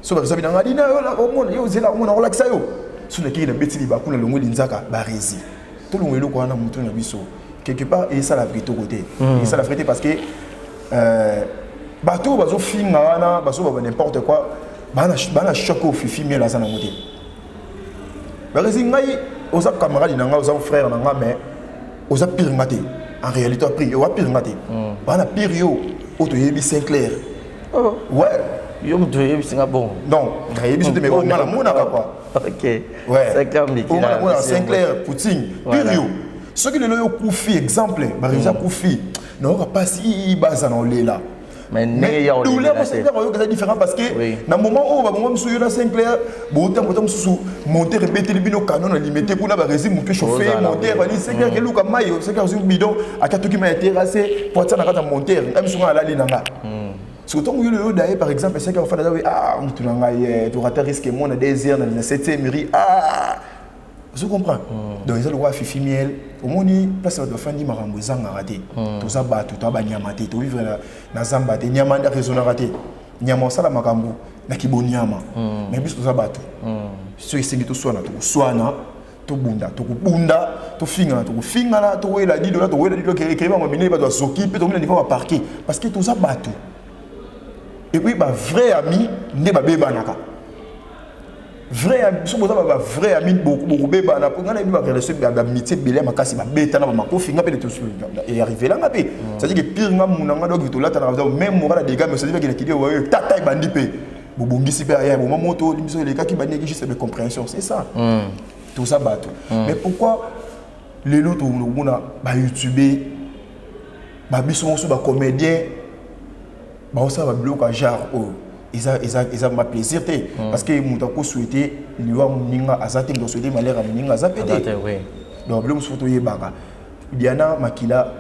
so baresi binanga dina yo omona yo ozela omona olakisa yo, so nakei nabeti libaku na longoli nzaka baresi. Tolongo eloko wana motu na biso quelque part esala kitoko te, esala vrai te, parce que bato oyo bazofinga wana, bazobaba n'importe quoi, bana choc oyo Fifi Miel aza nango te. Baresi, ngai oza camarade na ngai, oza frère na ngai, mais oza pire nga te. En réalité oza pire nga te. Bana pire yo oyo toyebi Sinclair, ouais. Yo moto oyebisi nga bon? Non, nayebi so te, mais oyo nga namonaka quoi. Ok. Ouais. Sinclair. Oyo nga namonaka, Sinclair Poutine pire yo. Soki lelo yo okufi, exemple baresi akufi, nayoka mpasi, baza na olela. Mais ndenge ya douleur mo Sinclair oyoka eza différent, parce que na moment oyo babongo mosusu yo na Sinclair botambota mosusu, monteur ebeteli bino canon na limete kuna, baresi motu chauffe monteur bali Sinclair keluka mai, Sinclair ozwi bidon, akatoki mai ya terrasse po atia na kati ya monteur. Ngai misu nga alali na nga soki ntongo yo lelo daye, par exemple Sinclair ofanda, ah, motu na ngai torata risque mona 2 heures na 7e rue, ah. Ozo comprendre? Donc eza lokola Fifi Miel, omoni place bato bafandi makambo ezangaka te. Toza bato, toza banyama te, tovivre na, na zamba te. Nyama nde raisonnaka te. Nyama osala makambo na kibonyama. Mais biso toza bato. Soki esengi toswana, tokoswana, tobunda, tokobunda, tofingana, tokofingana, towela dido na towela dido, ekei bango minene bato bazoki mpe tokomi na niveau ya parquet parce que toza bato. Et puis ba vrai ami nde babebanaka. Vrai ami, biso boza ba vrai ami bokobebana mpo ngai nayebi ba relation ba amitié ebele ya makasi babetana bamakofi nga mpe arrivé nga mpe. C'est-à-dire que pire nga muna nga donc tolatanaka même moral ya dégâts, mais c'est-à-dire que nakidi oyo tata ebandi mpe bobongisi mpe aya boma moto biso elekaki bandeki juste de compréhension, c'est ça. Toza bato. Mais pourquoi lelo tokomona bayoutube babiso mosusu bacomédien baosala babiloko ya genre oyo? Eza eza eza ma plaisir te, parce que moto akosouhaite liwa moninga aza te, moto asouhaite malheur ya moninga aza mpe te. Donc biloko mosusu toyebaka, Diana Makila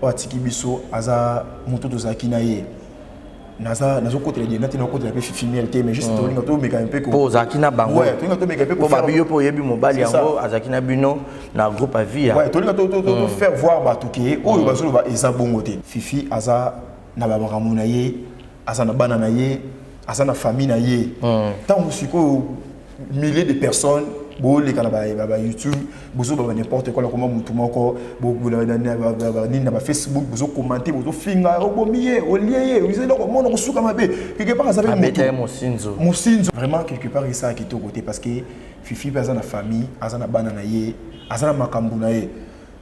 oyo atiki biso aza moto tozalaki na ye. Naza nazokotela Diana te, nakotela mpe Fifi Miel te, mais juste tolinga tomeka mpe. Mpo ozalaki na bango. Tolinga tomeka mpe. Mpo babi yo mpe oyebi mobali yango azalaki na bino na groupe Avia. Ouais, tolinga to faire voir bato ke oyo bazoloba eza bongo te. Fifi aza na bamakambo na ye, aza na bana na ye, aza na famille na ye. Ntango sikoyo milliers de personnes boleka na ba YouTube, bozoloba n'importe quoi, nakoma mutu moko nini na bafacebook, bozokommente, bozofinga, obomi ye, olie ye, eloko mona kosuka mabe. Quelque part aza mpe mosinzo. Mosinzo vraiment, quelque part esala kitoko te, parce que Fifi mpe aza na famille, aza na bana na ye, aza na makambo na ye.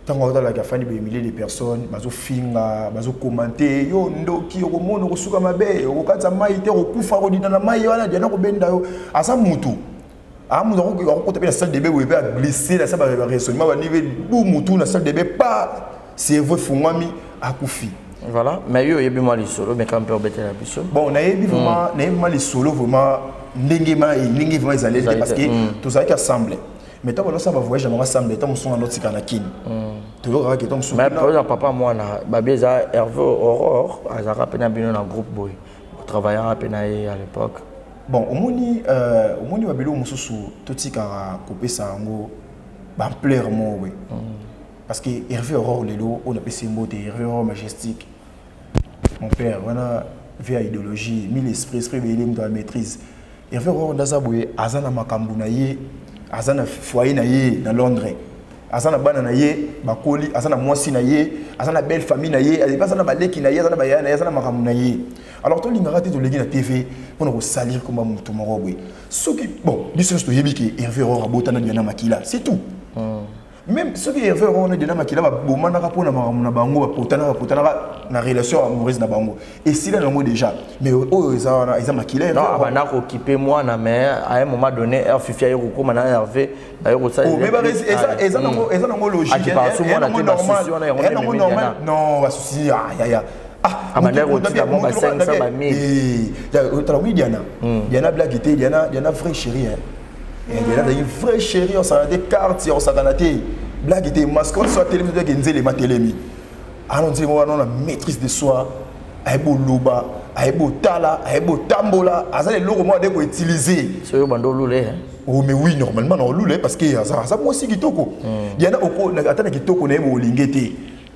Ntango aotalaka afandi boye, milliers de personnes bazofinga, bazokommente: yo ndoki, okomona okosuka mabe, okokatisa mai te, okokufa, okodinda na mai wana, Diana kobenda yo. Aza mutu, amutu akokota mpe na salle de bain boye mpe aglisse na sa baraisonnement banive bu mutu na salle de bain pa cerveau efungwami, akufi. Voilà, mais yo oyebi mwa lisolo, mais quand mpe obetela biso. Bon, nayebi vraiment, nayebi mwa lisolo vraiment ndenge ma ndenge vraiment ezaleli te, parce que tozalaki ensemble, mais ntango bazosala bavoyage na bango ensemble, ntango mosusu nga ndotika na Kini, toyokaka ke ntango mosusu Mais par exemple papa mwana babi eza Hervé Aurore, azalaka mpe na bino na groupe boye, otravaillaka mpe na ye à l'époque. Bon, omoni, omoni babiloko mosusu totikaka kopesa yango baampleur moko boye, parce que Hervé Aurore lelo oyo napesi mbote, Hervé Aurore Majestique, mon père wana vie ya idéologie mille esprit, esprit ebele, moto ya maîtrise. Hervé Aurore ndaza boye, aza na makambo na ye, aza na foyer na ye na Londres, aza na bana na ye bakoli, aza na mwasi na ye, aza na belle famille na ye, aza na baleki na ye, aza na bayaya na ye, aza na makambo na ye. Alors tolingaka te toleki na TV mpona kosalir komba motu moko boye. Soki bon, biso nyonso toyebi ke Hervé Aurore abotana Diana Makila, c'est tout. Même soki Hervé Aurore na Diana Makila babomanaka mpona makambo na bango, bapotanaka, bapotanaka na relation amoureuse na bango, esila nango déjà, mais oyo eza wana eza Makila. Non, abanda kokipe mwana, mais à un moment donné r Fifi aye kokóma na Hervé, baye kosala. Eza nango, eza nango logique, nango normal. Non, basusi yaya. Abanda kotika mwa ba 500, ba 1000. Tala, oui, Diana, Diana blague te, Diana, Diana vrai chéri, hein. Diana azalaki vrai chéri, osala te carte, osakana te, blague te. Mascotte so atelemi, toyeke nzelema telemi ana nzelema wana na maîtrise de soi, ayebi oloba, ayebi otala, ayebi otambola, aza na eloko moko ade koutiliser. Soki bando olule. Oh mais oui, normalement na olule, parce que aza, aza mwasi kitoko. Diana oko ata na kitoko na ye, olinge te.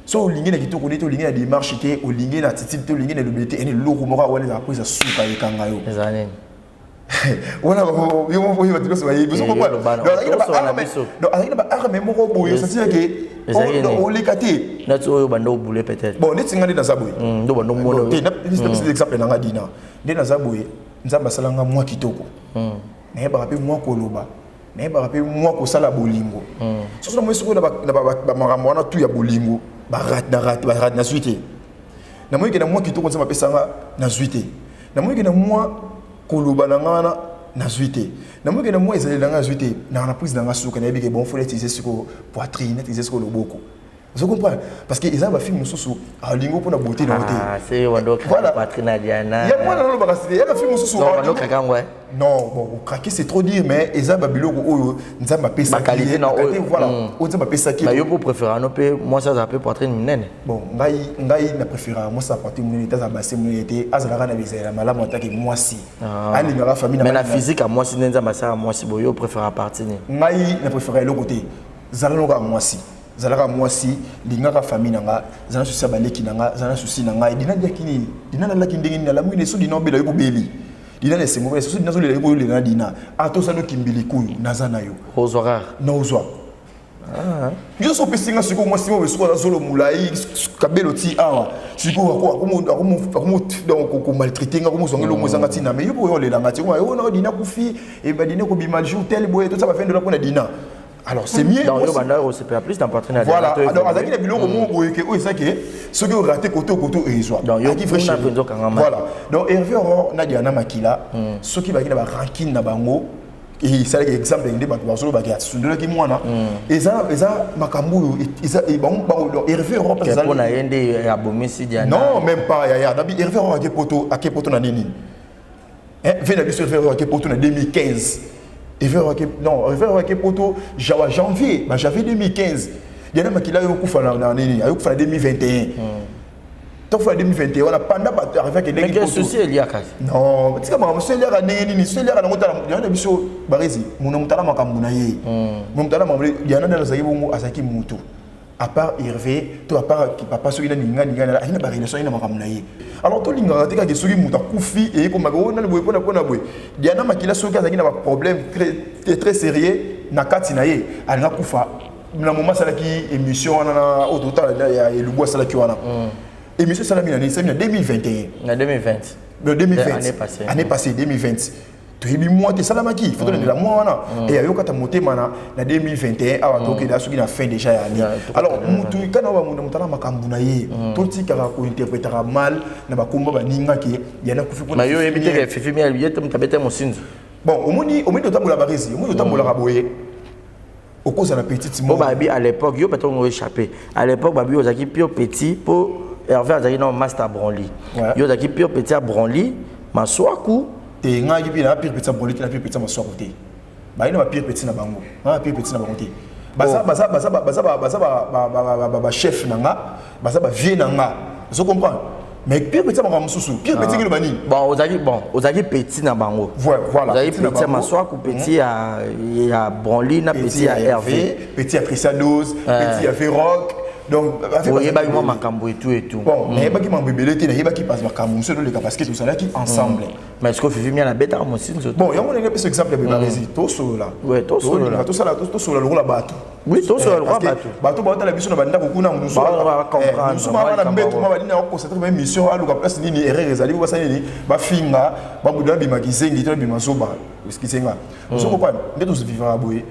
So olingi na kitoko nde te, olingi na démarche te, olingi na attitude te, olingi na elobeli te, ene eloko moko wana ezala po eza suka ekanga yo. Eza nini? Wana yo moko oyo bato nyonso bayebi. Azalaki na baarme moko boye, osantira ke oleka te. Neti oyo banda obule peut-être. Bon, neti nga nde naza boye. Ndo banda omona. Te, napesi exemple na nga Dina. Nde naza boye, Nzambe asalanga mwa kitoko, nayebaka mpe mwa koloba, nayebaka mpe mwa kosala bolingo. Soso namoni sikoyo na bamakambo wana tu ya bolingo barate, nazwi te. Namoni ke na mwa kitoko Nzambe apesanga, nazwi te. Namoni ke na mwa koloba na nga wana, nazwi te. Namoni ke na mwa ezaleli na nga, nazwi te. Na prise na nga suka, nayebi ke bon, faut netize sikoyo poitrine, netize sikoyo loboko. Ozo comprendre? Parce que eza ba filles mosusu alingo mpona beauté na yo te. Ah, c'est wando Voilà. Patrina Diana. Ya mwana nalobaka site ya ba fille mosusu. Non, wando kaka ngwe. Non, bon, craquer c'est trop dire mais eza ba biloko oyo Nzambe apesaki. Ba qualité na oyo. Voilà, oyo Nzambe apesaki. Ba yo po préférer no pe moi ça za pe poitrine minene. Bon, ngai na préférer moi ça poitrine minene taza basse minene te azalaka na bizela malamu atake mwasi. Ah. Alingaka famille na Mais na physique à mwasi nde Nzambe asala mwasi boyo préférer partie nini? Ngai na préférer eloko te. Zala noka mwasi. Zalaka mwasi, lingaka famille na nga, zala souci ya baleki na nga, zala souci na ngai. Dina aliaki nini? Dina alalaki ndenge nini? Alamuki na eso Dina obela yo kobeli. Dina na esengo pe so Dina azolela yo koyolela na Dina. Ata oza no kimbilikuyu, naza na yo. Ozwa kaka? Na ozwa. Ah. Yo so opesi nga sikoyo mwasi oyo sikoyo aza zolo molai kabelo ti awa sikoyo akomaltraite nga akomozwa nga elongo ezanga ntina mais yo mpo oyo olela nga ti oyo na Dina kufi eba Dina ekobima jour tel boye toza ba 20 dollars mpo na Dina. Alors c'est mieux. Donc yo banda osepela plus dans partenaire. Voilà. Alors azaki na biloko moko boye ke oyo eza ke soki o raté koto koto ezwa. Donc yo kuna penzo kangama. Voilà. Donc Hervé Aurore na Diana Makila soki baki na ba rancune na bango et esalaki exemple nde bato bazolobaki asundolaki mwana eza eza makambo oyo eza bango bango donc Hervé Aurore mpo na ye nde abomisi Diana. Non, même pas yaya. Nabi Hervé Aurore ake poto ake poto na nini? Eh, ve na biso Hervé Aurore ake poto na 2015. Hervé Aurore ake non, Hervé Aurore ake poto jawa janvier, ba janvier 2015. Diana Makila ayo kufa na na nini? Ayo kufa na 2021. Tokufa na 2021 wana pendant bato arrivé ke ndenge poto. souci eliaka. Non, tika makambo so eliaka ndenge nini? So eliaka nango tala Diana biso Barezi, mona mutala makambo na ye. Mona mutala makambo Diana nde azalaki bongo azalaki mutu. À part Hervé to à part papa soki nani nga ninga na ba relation na makambo na ye. Alors to lingaka te kaka soki moto akufi et comme oh nani boye pona pona boye. Diana Makila soki azalaki na ba problème très très sérieux na kati na ye, alinga kufa na moment asalaki émission wana na oyo totala ya elubu asalaki wana. Émission esalami na nini? Esalami na 2021. Na 2020. No, 2020. Année passée. Année passée 2020. Toyebi mwa te esalamaki fo tolandela mwa wana e ayokata motema na na 2021 awa tokenda soki na fin déjà ya année. Alors mutu kana ba mutu mutala makambo na ye totikaka kointerpretaka mal na bakomba baninga ke yana kufi mpona yo oyebi te ke Fifi Miel ye te moto abete mosinzo. Bon, omoni totambola barezi, omoni totambolaka boye okozala petite moko babi à l'époque yo peut-être on échappé à l'époque babi ozalaki pure petit po Hervé azalaki na master Branly yo ozalaki pure petit à Branly Maswaku te ngai mpe na pire petit ya Branly te na pire petit ya Maswaku te baye na ba pire petit na bango ngai na pire petit na bango te baza baza baza baza baza ba ba chef na nga baza ba vieux na nga ozo comprendre mais pire petit makambo mosusu pire petit kilo nini bon ozalaki bon ozalaki petit na bango voilà ozalaki petit ya Maswaku petit ya ya Branly na petit ya Hervé petit ya Christian Dose petit ya Verrock donc oyebaki mwa makambo etu etu bon nayebaki makambo ebele te nayebaki makambo mosusu eloleka parce que tozalaki ensemble Mais est-ce que Fifi Miel abetaka mosinzo bon yango ndenge apesa exemple ya bebarezi tosolola Ouais, tosolola. tosala tosolola lokola bato Oui, tosolola lokola bato. Bato baotala biso na bandako kuna mosusu bana mbeto ma balini akoconcentre ba émission aluka place nini erreur ezali po basala nini bafinga babuda babima kizengi to babima zoba eskisenga ozo comprendre nde tozovivaka boye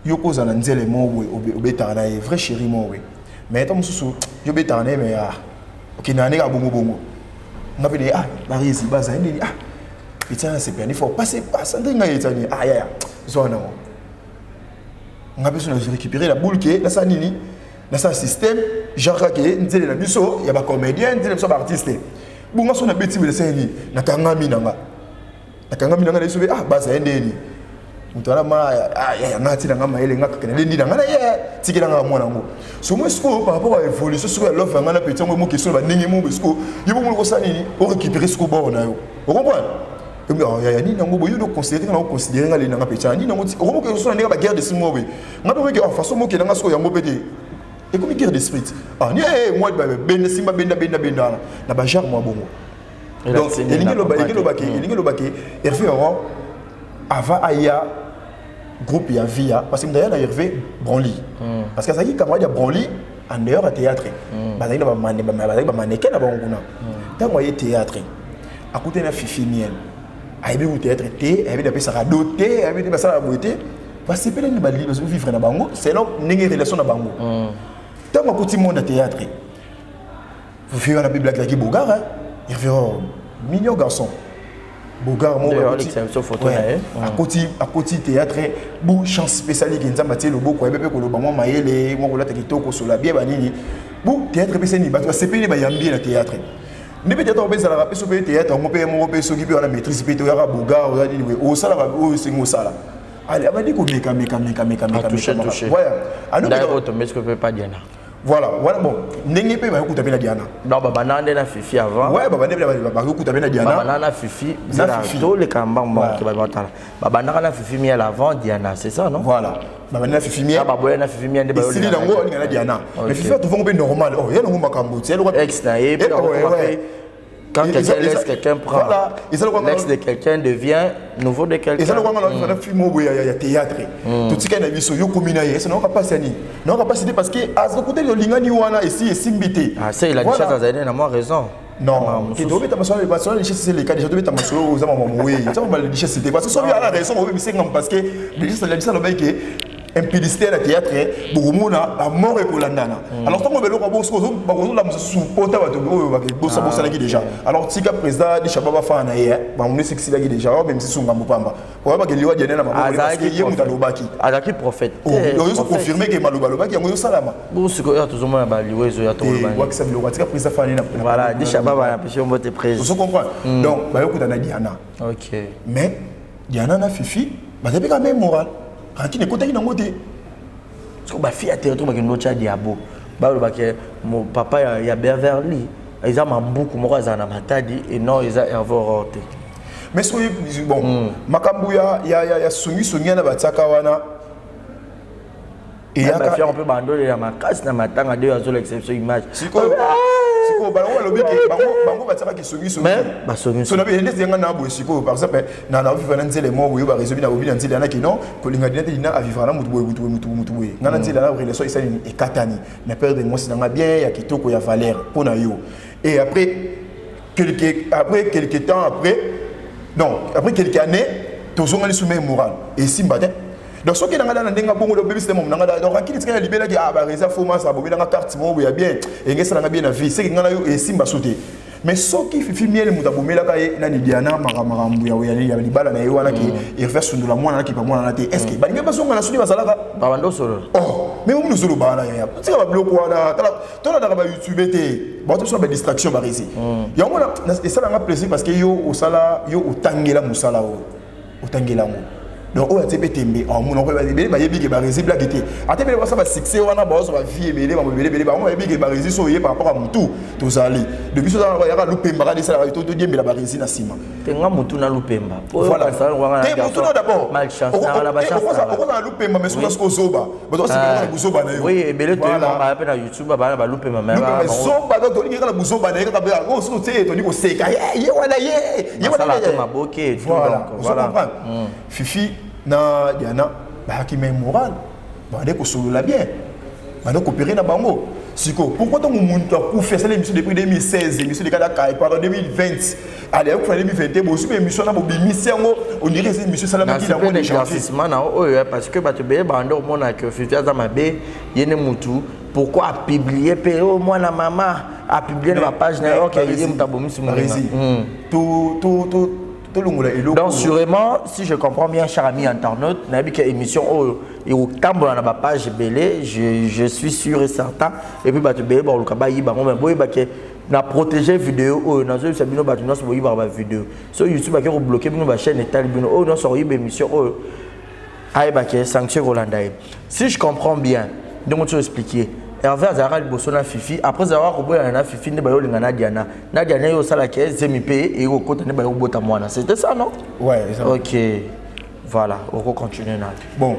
yo kozala na nzele moko boye obetaka na ye vrai chéri moko boye mais to mosusu yo obetaka na ye mais ah okendaka ndenge bongo bongo nga mpe ah barezi bazali nini ah etiana nasepela ni fort passe passe nde ngai etiani ah yaya zwa nango nga mpe so na récupérer la boule ke nasala nini nasala système genre kaka nzele na biso ya bacomédien nzele na biso ya baartiste bonga so nabeti boye nasala nini nakangami na nga nakangami na nga na biso mpe ah bazali ndeni moto wana ma yaya nga atina nga mayele nga kaka nalendi na nga na ye tikela nga mwana yango so moi sikoyo par rapport à évolution sikoyo ya love ya nga na petit yango emoki sikoyo bandenge mo sikoyo yo bongo okosala nini orécupérer sikoyo bord na yo ocomprendre yaya nini yango boye yo nde oconsidere nga na oconsidere nga leli na nga petit nini yango okomoki osala ndenge baguerre d'esprit moko boye nga mpe oyoki façon moki na nga sikoyo yango mpe te ekomi guerre d'esprit ah ni mwa benda simba benda benda benda wana na bagenre mwa bongo donc elingi eloba ke Hervé Aurore avant aya groupe ya via parce que ndaya na Hervé Branly parce que azalaki camarade ya Branly en dehors ya théâtre bazalaki na bazalaki bamaneke na bango kuna ntango aye théâtre akutani na Fifi Miel ayebi ku théâtre te ayebi apesaka do te ayebi te basalaka boye te basepelani bazovivre na bango selon ndenge relation na bango ntango akuti monde ya théâtre Fifi wana bible akilaki bogara Hervé oh, mignon garçon. Bogard moko D'ailleurs, Alex a biso photo na ye. Akoti akoti théâtre bu chance spéciale ke Nzambe atie loboko ayebi mpe koloba mwa mayele mwa kolata kitoko sola bien banini bu théâtre epesani nini bato basepeli bayambi ye na théâtre nde mpe théâtre mpe ezalaka mpe so mpe théâtre yango mpe moko mpe soki mpe wana maîtrise mpe te oyaka Bogard oza nini boye osalaka oyo esengi osala. Allez, abandi komeka meka meka meka meka. Touche meka touche. Voilà. Ndaye otombe soki mpe pa Diana. Voilà, voilà bon. Ndenge mpe bayokuta mpe na Diana. Donc babanda nde na Fifi avant. Ouais, babanda mpe bayokuta mpe na Diana. Babanda na Fifi, Na Fifi. Toleka mbangu mbangu ke batala. Babandaka na Fifi Miel avant Diana, c'est ça non? Voilà. Babanda na Fifi Miel. Baboya na Fifi Miel nde bayolinga. Esili nango alinga na Diana. Mais Fifi atouvango mpe normal. Oh, ye nango makambo. Ti ex na ye mpe ouais. Quand quelqu'un laisse, quelqu'un prend. Voilà. L'ex de quelqu'un devient nouveau de quelqu'un. Eza lokwanga na film oyo boye ya théâtre. Totikali na biso yo komi na ye. Ese nayoka mpasi ya nini? Nayoka mpasi te parce que azokuteli olingani wana esi esimbi te. Ah, c'est il a déjà azali na mwa raison. Non, te tobeta masolo masolo ya richesse eleka déjà tobeta masolo oza mama moye. Oza mama richesse te parce que soki ala raison obebisi ngam parce que richesse la richesse alobaki ke impudicité na théâtre bokomona bamort ekolandana. Alors ntango beloko bakozolamusa susu pota bato oyo bosabosanaki déjà. Alors tika président Dishaba bafana na ye bango esekisilaki déjà obemisi su ngambo pamba oyabaka liwa Diana na maboko parce que ye moto alobaki. Azalaki prophète. Oyo confirme ke maloba alobaki yango ezosalama. Bongo sikoyo tozomona baliwa ezoya tolobawakisa biloko atika président fana na Voilà, Dishaba banapesi yo mbote président. Ozo comprendre? Donc bayokuta na Diana. Ok. Mais Diana na Fifi bazabi quand même moral rancune ekotaki nango te. Soki bafille ya territoire bakende otya diabo balobaki papa ya Beverly eza mambuku moko azala na Matadi et non eza Hervé Aurore te. Mais soki bon makambo ya songisongi wana batiaka wana. Eyaka mpe bandolela makasi na matanga nde azolakisa biso image. Sikoyo sikoyo bango balobi ke bango batiaka kisongisongi. Basongisongi. So na ndeti yanga na boye sikoyo par exemple na vivre na nzele moko boye bareseau bina bobi na nzele yana kino kolinga dina te dina avivre na mutu boye mutu boye mutu mutu boye nga na nzele na relation esali nini ekatani na perdre mwasi na nga bien ya kitoko ya valeur mpo na yo. Et après quelque temps après, non, après quelques années tozongani sous même moral esimba te. Donc soki nanga na ndenge bongo obebisi te momo nanga donc akili tika ya libelaki ah bareza fo masa abobelanga carte moko boye ya bien enge esalanga bien na vie seki nga na yo esimba so te. Mais soki Fifi Miel moto abomelaka ye nani Diana makambo ya libala na ye wana ke Hervé asundola mwana nakipa mwana na te, est ce que balingi bazonga na soki bazalaka babanda osolola? Oh, mais omoni ozoloba wana yaya tika babiloko wana tala tolandaka bayoutube te bato biso na badistraction baresi yango esalanga plaisir parce que yo osala yo otangela mosala oyo otangela yango. Donc oyo atie mpe tembe omona ebele bayebi ke baresi blaki te ata ebele basala basuccès wana bazwa bavie ebele bango ebele ebele bango bayebi ke baresi so oye par rapport à motu tozali de biso yaka lupemba kaka esalaka todiembela baresi na nsima. Te nga motu na lupemba. Voilà. Te motu na d'abord okozala lupemba mais soki soki ozoba bato basepelaka na buzoba na yo. Oui, ebele toyebaka mpe na YouTube bana balupemba. Lupemba zoba donc tolingi kaka buzoba na ye kaka oyo soki otie tolingi koseka ye wana ye ye wana maboke. Voilà, ozo comprendre? Fifi na Diana bayaki même moral bande kosolola bien bande coopérer na bango. Sikoyo pourquoi ntango moto akufi asali émission depuis 2016 émission lekada kai pardon 2020 ale akufa na 2021 bozwi ba émission na bobimisi yango on dirait eza émission esalamaki nango éclaircissement na oyo parce que bato ebele bande omona ke Fifi aza mabe ye nde mutu pourquoi apublie mpe o mwana mama apublie na bapage na ye ok ye moto abomisi moninga. Tolongola eloko. Donc sûrement, si je comprends bien, cher ami internaute, nayebi ke émission oyo ekotambola na bapage ebele, je suis sûr et certain. Et puis bato ebele bakoluka bayiba yango mais boyeba ke na protéger vidéo oyo nazoyebisa bino bato nyonso boyibaka bavideo so YouTube ake kobloke bino bachaîne etali bino oyo nyonso akoyiba émission oyo ayeba ke sanction ekolanda ye. Si je comprends bien ndenge ti expliquer, Hervé azalaka liboso na Fifi après azalaka koboyana na Fifi nde bayolinga na Diana na Diana ye osalaka zemi mpe eye kokota nde bayokobota mwana. C'était ça, non? Ouais. Ok, voilà, oko continuer na. Bon,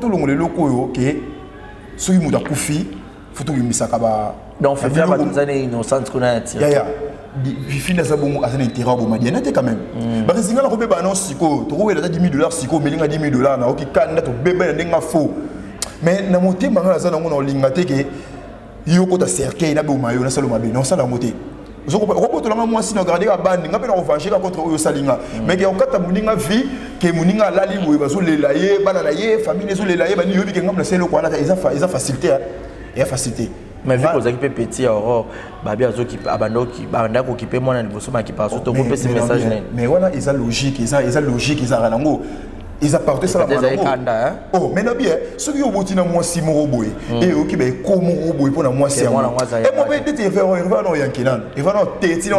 tolongola eloko oyo ke soki moto akufi fo tobimisaka ba Donc Fifi bato eza na innocente kuna ya tir. Yaya, Fifi nde aza bongo aza na intérêt aboma Diana te quand même. Baresinga na kobeba no sikoyo tokowela ata 10 000 $ sikoyo omelinga 10 000 $ naoki kanda tobeba na ndenge faux mais na motema nga naza nango na olinga te ke yo kota cercueil naboma yo nasala mabe naosala yango te. Okobotolanga mwasi na garde abandi nga mpe na kovange ka contre oyo osali nga mais ke okata moninga vie ke moninga alali boye bazolela ye bana na ye famille ezolela ye bani yoyebi ke ngambo nasali eloko wana eza facilité ya facilité. Mais vu kozalaki mpe petit ya Aurore, babi abandaki kokipe mwana liboso makipa so tokopesi message nini? Mais wana eza logique, eza logique, ezalaka nango, eza partout, esalaka nango. Oh, mais nabi soki oboti na mwasi moko boye, e oyoki baeko moko boye mpo na mwasi yango emo mpe neti Herve wana oyanke nano, Herve wana oteti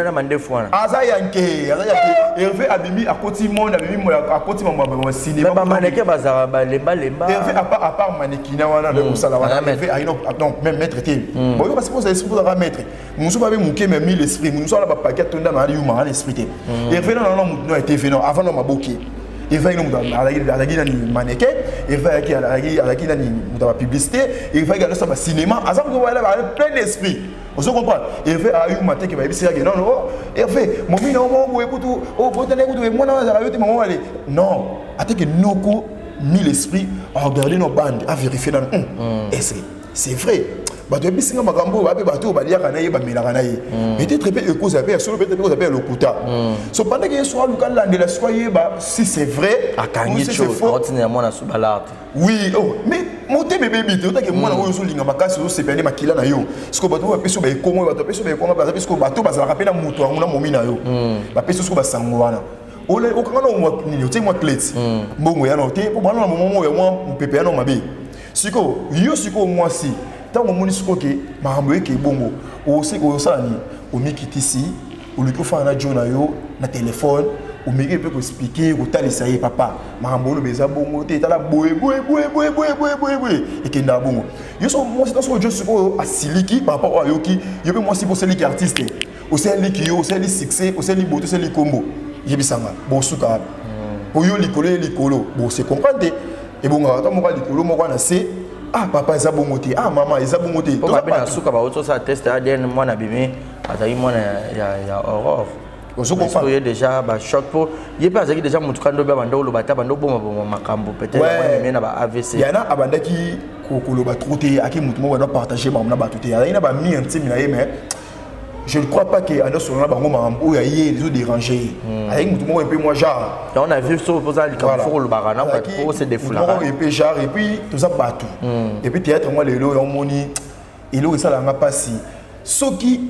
na mandefu wana. Aza yanke, aza yanke. Herve abimi, akoti monde, abimi, akoti mambo ya cinéma. Bamaneke bazalaka balembalemba. Herve, à part manekina wana nde kosala wana, Herve ayino donc même maître te. Boyo parce que ozala esprit, ozalaka maître mosusu babe moke, mais mille esprit mosusu wana bapaquet atonda na yuma wana esprit te. Herve nano motu no ete no avant no maboke. Herve ayino moto azalaki nani mannequin, Herve azalaki nani moto ya bapublicité, Herve ayaki alosala bacinéma, aza moto wana plein esprit, ozo comprendre. Herve ayuma te ke bayebisi yake non, oh Herve momi na omo boye kutu obotana kutu mwana wana azalaka yo te, mama wale non ateke noko mille esprit aregarde no bande, avérifie nano, est-ce que c'est vrai bato yebisi nga makambo oyo bape bato oyo baliaka na ye, bamelaka na ye? Peut-être mpe ekozala mpe ya solo, peut-être mpe ekozala mpe ya lokuta. So pendant ke ye so aluka alandela siko ayeba si c'est vrai. Akangi ya mwana subalar te. Oui, oh, mais motema ebebi te, otake mwana oyo ozolinga makasi, ozosepela nde makila na yo. Siko bato oyo bapesi yo baekomo, bato bapesi yo baekonga, baza mpe siko bato bazalaka mpe na moto yango na momi na yo, bapesi yo siko basango wana, okanga na mwa nini, otie mwa clete mbongo ya nao te mpo bana na momo oyo mwa mopepe ya nao mabe. Sikoyo yo, sikoyo mwasi, ntango omoni sikoyo ke makambo eke ebongo, osala nini? Omikitisi, oluki ofanda na jo na yo na telefone, omeki mpe koexpliquer, kotalisa ye: papa, makambo oloba eza bongo te, tala boye boye boye boye boye boye boye boye, ekendaka bongo. Yo so mwasi, ta soko jo sikoyo asiliki par rapport oyo ayoki yo mpe mwasi, mpo osaliki artiste, osaliki yo, osali succès, osali boto, osali kombo, yebisanga bosuka wapi? Po yo likolo, ye likolo, bose comprendre te, ebongaka ata moko ya likolo, moko na se. Ah papa, eza bongo te. Ah mama, eza bongo te. Po babe na suka bauti osala test ADN, mwana abimi azalaki mwana ya Aurore. Ye déjà bachoc, mpo ye mpe azalaki déjà motu kanda obi abanda oloba te, abanda obomaboma makambo, peut-être ememi na ba AVC. Yana abandaki koloba trop te, aki motu moko banda partage makambo na bato te, azalaki na bami intime na ye, mais je ne crois pas que ando solo na bango makambo oyo aye ezodéranger ye. Azalaki motu moko mpe mwa genre. Yango na vie so mpoza likambo fo kolobaka na bato po se défoulaka. Moko mpe genre, et puis toza bato, et puis théâtre mwa lelo yango moni eloko esalaka mpasi soki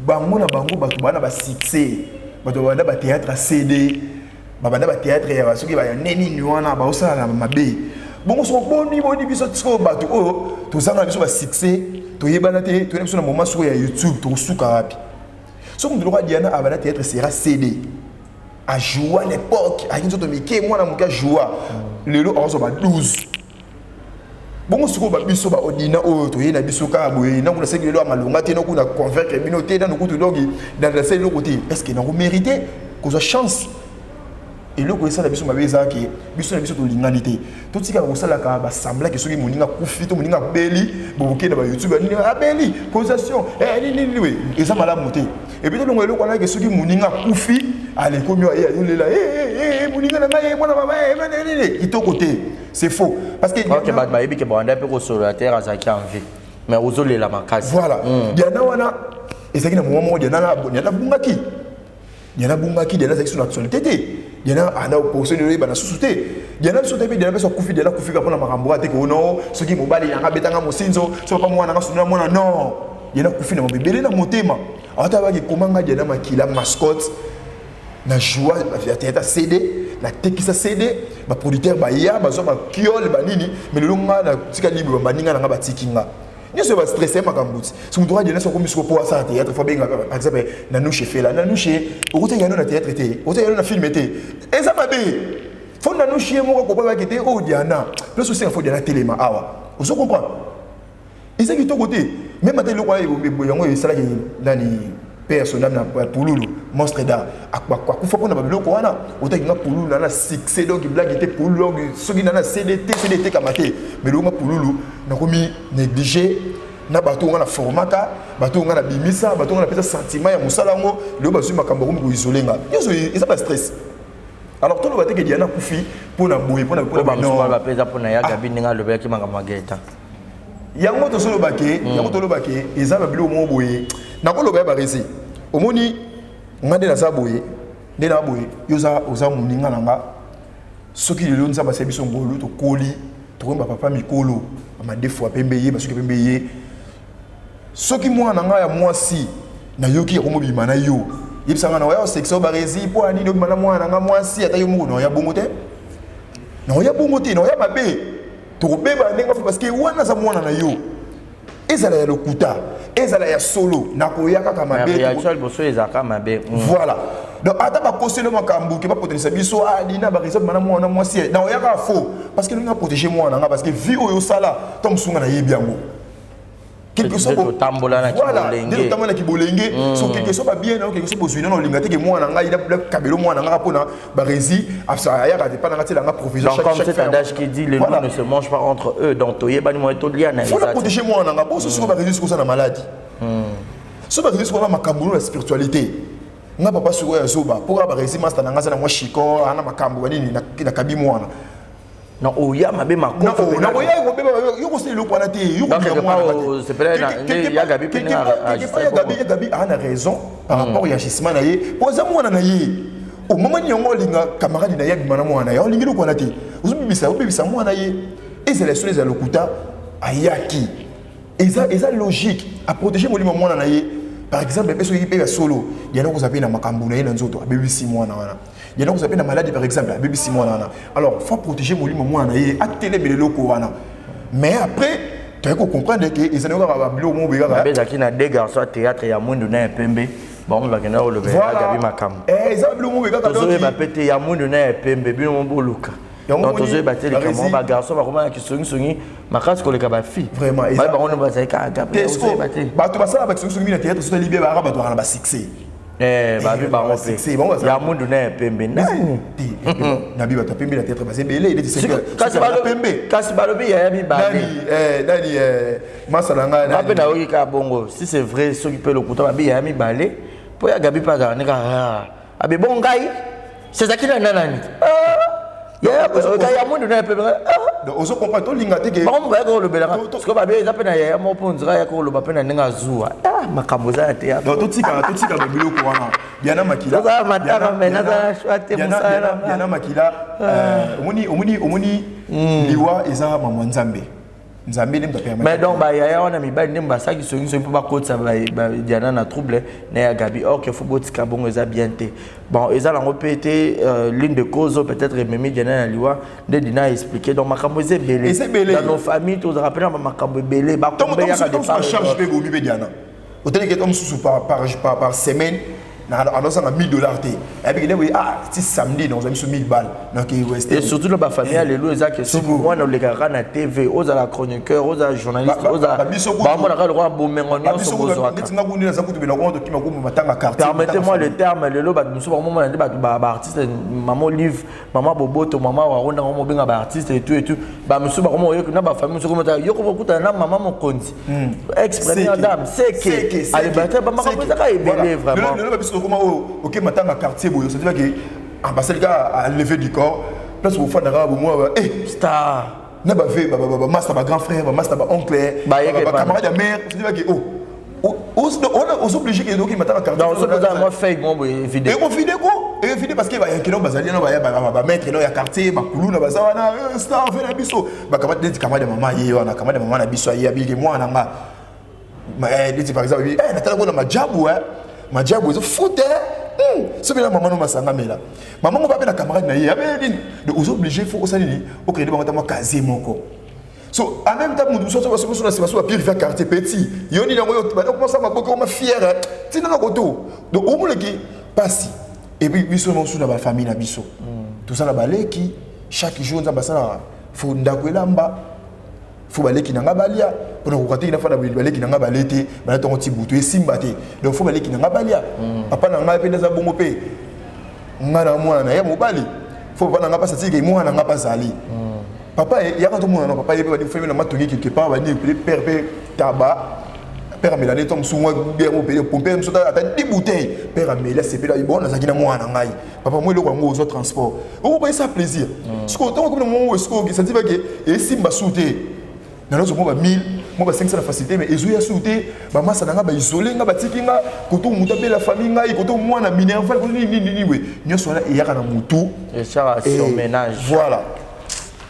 bango na bango bato baa na basuccès, bato babanda bathéâtre ya CD, babanda bathéâtre ya soki baya nini wana, baosala na mabe bongo. Soko boni boni biso sikoyo bato oyo tozanga na biso basuccès, toyebana te, toyena biso na moment sikoyo ya YouTube, tokosuka wapi? Soki moto lokola Diana abanda théâtre sera CD, ajoua à l'époque, ayaki nzoto mike, mwana moke, ajoua, lelo akozwa ba 12 bongo. Sikoyo babiso baodina oyo toye na biso kaka boye, nango nasali lelo ya malonga te, naku na convaincre bino te, nano kutu donc nasali eloko te. Est ce que nango mérité kozwa chance? Eloko esala biso mabe eza ke biso na biso tolingani te, totikaka kosalaka basemblake. Soki moninga akufi to moninga abeli, bokoke na bayoutube nini, abeli, causation nini nini, eza malamu te. Et puis tolongo eloko wana ke soki moninga akufi, alekomi aye ayolela moninga na ngai, mwana mama nini, kitoko te, c'est faux, parce que Ok, bato bayebi ke bawanda mpe kosolola te, azalaki en vie, mais ozolela makasi. Voilà. Diana wana ezalaki na moment moko, Diana abungaki, Diana abungaki, Diana azalaki so na actualité te, Diana ana opposition lelo oyebana susu te. Diana biso te mpe Diana mpe so akufi, Diana akufi kaka mpona makambo kaka te kono soki mobali nanga abetanga mosinzo, so papa mwana nanga sundola mwana, non. Diana akufi na mabebele na motema, ata baki komanga Diana makila mascotte na joie ya théâtre CD, natekisa CD, baproducteur baya bazwa bakiole banini, mais lelo nga natika libre, baninga nanga batiki nga nyonso, bastresse makambo ti so moto adiana so akomi siko mpo asala théâtre, fo abenga par exemple Nanouche Fela. Nanouche okotaki yano na théâtre te, okotaki yano na film te, eza mabe. Fo Nanouche ye moko akopa te oyo Diana place osenga, fo Diana telema awa, ozo comprendre, eza kitoko te. Même ata eloko wana yango esalaki nani, père son âme, na Pululu monstre d'art akufa mpona babiloko wana. Otaki nga Pululu na succès, donc blague te. Pululu donc soki na na CD te, CD etekama te, mais longa Pululu nakomi négligé na bato nga na formaka, bato nga na bimisa, bato nga napesa sentiment ya mosala yango, lelo bazwi makambo akomi koisole nga nyonso, eza bastress. Alors toloba te ke Diana akufi mpona boye, mpona mpona mpona ya Gabi ndenge alobelaki makambo ya Gaetan. Yango tozoloba ke, yango toloba ke eza babiloko moko boye. Nakoloba ya baresi, omoni nga nde naza boye, nde na boye, yo oza moninga na nga. Soki lelo Nzambe asali biso ngolu, tokoli, tokomi bapapa mikolo, bamadefu ya pembe ye, basuki pembe ye. Soki mwana na ngai ya mwasi nayoki akomobima na yo, yebisa ngai na oya osekisa yo barezi mpo ya nini obima na mwana na ngai mwasi, ata yo moko na oya bongo te, na oya bongo te, na oya mabe, tokobeba ndenge afa parce que wana aza mwana na yo. Ezala ya lokuta, ezala ya solo, nakoya kaka mabe. Réaction ya liboso ezalaka mabe. Voilà. Donc ata bakoseli makambo ke bapotelisa biso alina barezi obima na mwana mwasi, na oya kaka faux parce que ndenge protéger mwana nga, parce que vie oyo osala to mosunga nayebi yango. Quelque soit totambola na kibolenge, totambola na kibolenge, so quelque soit ba bien na quelque soit bozwi na olinga te ke mwana ngai na kabelo mwana ngai mpona barezi ayaka te pa na ngai tiela nga provision. Donc comme cet adage qui dit le loup ne se mange pas entre eux, donc toyebani moye tolia na faut na protéger mwana nga boso. Siko barezi siko oza na maladie, so barezi siko na makambo na spiritualité nga papa sikoyo ya zoba mpo kaka barezi master na nga aza na mwa chikon ana makambo banini nakabi mwana. Na oya mabe. Makonakoya kobeba yo kosala eloko wana te. Yo Gabi aa na raison par rapport ya agissement na ye, po aza mwana na ye. Omamani yango alinga camarade na ye abima na mwana na ye, olingi eloko wana te, ozobibisa obebisa mwana ye. Ezala solo, ezala lokuta, ayaki eza logique aprotéger molimo mwana na ye. Par exemple mpe soki mpe ya solo yana kozala mpe na makambo na ye na nzoto, abebisi mwana wana, yana kozala mpe na maladie par exemple, abebisi mwana wana, alors faut protéger molimo mwana na ye, atelemela eloko wana. Mais après toyei kocomprendre ke ezali kaka babiloko moko boye kaka. Ezalaki na deux garçons ya théâtre, ya mwindu na ya pembe, bango bakenda kolobela Gabi makambo. Eza babiloko moko boye kaka. Tozoyeba mpe te ya mwindu na ya pembe, bino mo boluka. Donc tozoyeba te likambo, bagarçon bakoma na kisongisongi makasi koleka bafille. Vraiment. Bango nde bazali kaka Gabi, ozoyeba te. Bato basala bakisongisongi na théâtre, soki libia bayaka, bato baka na basuccès. Babi bango mpe ya mwindu na ya pembe nani? Nabi bato ya pembe na théâtre baza ebele. Pembe kasi balobi yaya mibale. Nani masala ngai? Nga mpe nayoki kaka bongo, si c'est vrai, soki mpe lokuta, babi yaya mibale mpo ya Gabi mpe azala ne kaka abe bon ngai sezalaki na nani ya mwindu na ya pembe. Ozo comprendre, tolinga te ke bango moko yaka kolobelaka sikoyo, babi eza mpe na yaya moko mpo nzela yaka koloba mpe na ndenge azuwa makambo eza na te. Donc totika babiloko wana. Diana Makila, tozala matanga me nazala shwa te mosala. Diana Makila, omoni liwa eza mama Nzambe, Nzambe nde moto. Mais donc bayaya wana mibali nde basalaki songisongi mpo bakotisa Diana na trouble na ya Gabi, or que faut botika bongo, eza bien te. Bon, eza nango mpe te l'une de cause peut-être ememi Diana na liwa nde Dina expliqué. Donc makambo eza ebele dans nos familles, tozalaka mpe na bamakambo ebele. Bakombe yaka de charge mpe bomi mpe Diana oteleki to mosusu par semaine anozanga 1000 $ te, ayebiki nde boye, ah ti samedi nazwa biso 1000 balles. Donc et surtout na bafamille ya lelo, eza ke soki mwana olekaka kaka na TV, ozala chroniqueur, ozala journaliste, ozala, bamonaka lokola bomengo nyonso bozwaka. Permettez-moi le terme, lelo bato mosusu bakomomona nde bato baartiste, mama Olive, mama Boboto, mama Waronda, ngo mobenga baartiste et tout et tout. Bamosusu bakoma oyoki na bafamille mosusu komota yo kokutana na mama mokonzi, ex première dame, seke alebate, bamakambo ezaka ebele vraiment. Lelo babiso tokoma oyo oke matanga quartier boye, osati ke basali kaka lever du corps, place bofandaka bomwa star. Na bave bamaster, bagrand frère, bamaster, baoncle, bacamarade ya mare, osati bake o ozooblige ke oki matanga quartier. Mwa feuille mo boye vide. Ekovide ko, evide parce que bayankino bazali wana, baya bamaître no ya quartier, bakuluna baza wana, star ve na biso, bacamarade neti camarade ya mama ye wana, camarade ya mama na biso aye abiki mwana nga neti par exemple natala kona majabu, majabu ezofuta soki na mama no masanga mela mama ngo babe na camarade na ye abe nini. Donc ozo obligé, faut osala nini, okende bango ta mwa casier moko. So en même temps mutu mosusu mosusu na nsima so bapire via quartier petit yo nini yango yo bakomasa maboko oma fiere ntina na koto. Donc omonaki pasi. Et puis biso mosusu na bafamille na biso toza na baleki, chaque jour Nzambe asalaka, faut ndako elamba, faut baleki na nga balia mpona kokoka te nafanda baleki na nga bale te, bala ntongo ti butu esimba te. Donc faut baleki na nga balia. Papa na ngai mpe naza bongo mpe ngai na mwana na ye mobali, faut papa na nga mpasi atiki mwana na nga mpe azali papa yaka tomona na papa ye mpe badi fami na matongi quelque part badi père mpe taba père amela nde to mosusu mwa bière mopele pompe mosusu ata 10 bouteille, père ameli asepeli, bon nazalaki na mwana na ngai papa mo eloko yango ozwa transport okopa esa plaisir. Sikoyo ntango komi na mongo sikoyo santi bake esimba su te, nalozwa mwa ba 1000, mwa ba 500 na facilité, mais ezoya su te. Bamasa na nga baisole nga, batiki nga koto, motu abela famille ngai koto, mwana minerval koto nini nini nini, we nyonso wana eyaka na motu. Esaka surmenage. Voilà.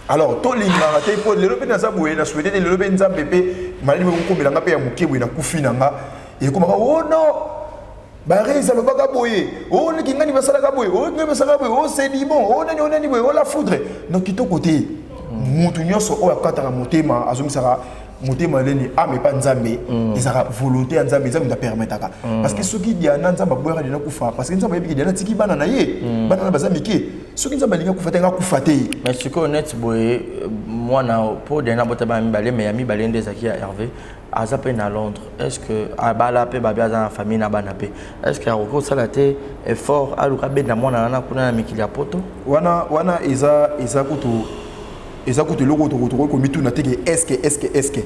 Alors tolingaka te mpo lelo mpe naza boye na souhaite te lelo mpe Nzambe mpe maladi moko kokomela nga mpe ya moke boye nakufi na nga ekomaka oh non, Barez alobaka boye, o niki ngani basalaka boye, o ngani basalaka boye, o c'est bon, o nani o nani boye, o la foudre. Donc kitoko te. Mutu nyonso oyo akataka motema azongisaka motema leni ame epa Nzambe, ezalaka volonté ya Nzambe, Nzambe apermetaka. Parce que soki Diana, Nzambe aboyaka Diana kufa parce que Nzambe ayebiki Diana atiki bana na ye, bana na baza mike. Soki Nzambe alingi akufa te, nga akufa te. Mais sikoyo neti boye mwana mpo Diana abota bana mibale, mais ya mibale nde ezalaki ya Hervé, aza mpe na Londres. Est ce que abala mpe babi aza na famille na bana mpe? Est ce que akoki kosala te effort aluka abenda mwana wana kuna na mikili ya poto? Wana eza kutu eloko tokoki komituna te ke est ce que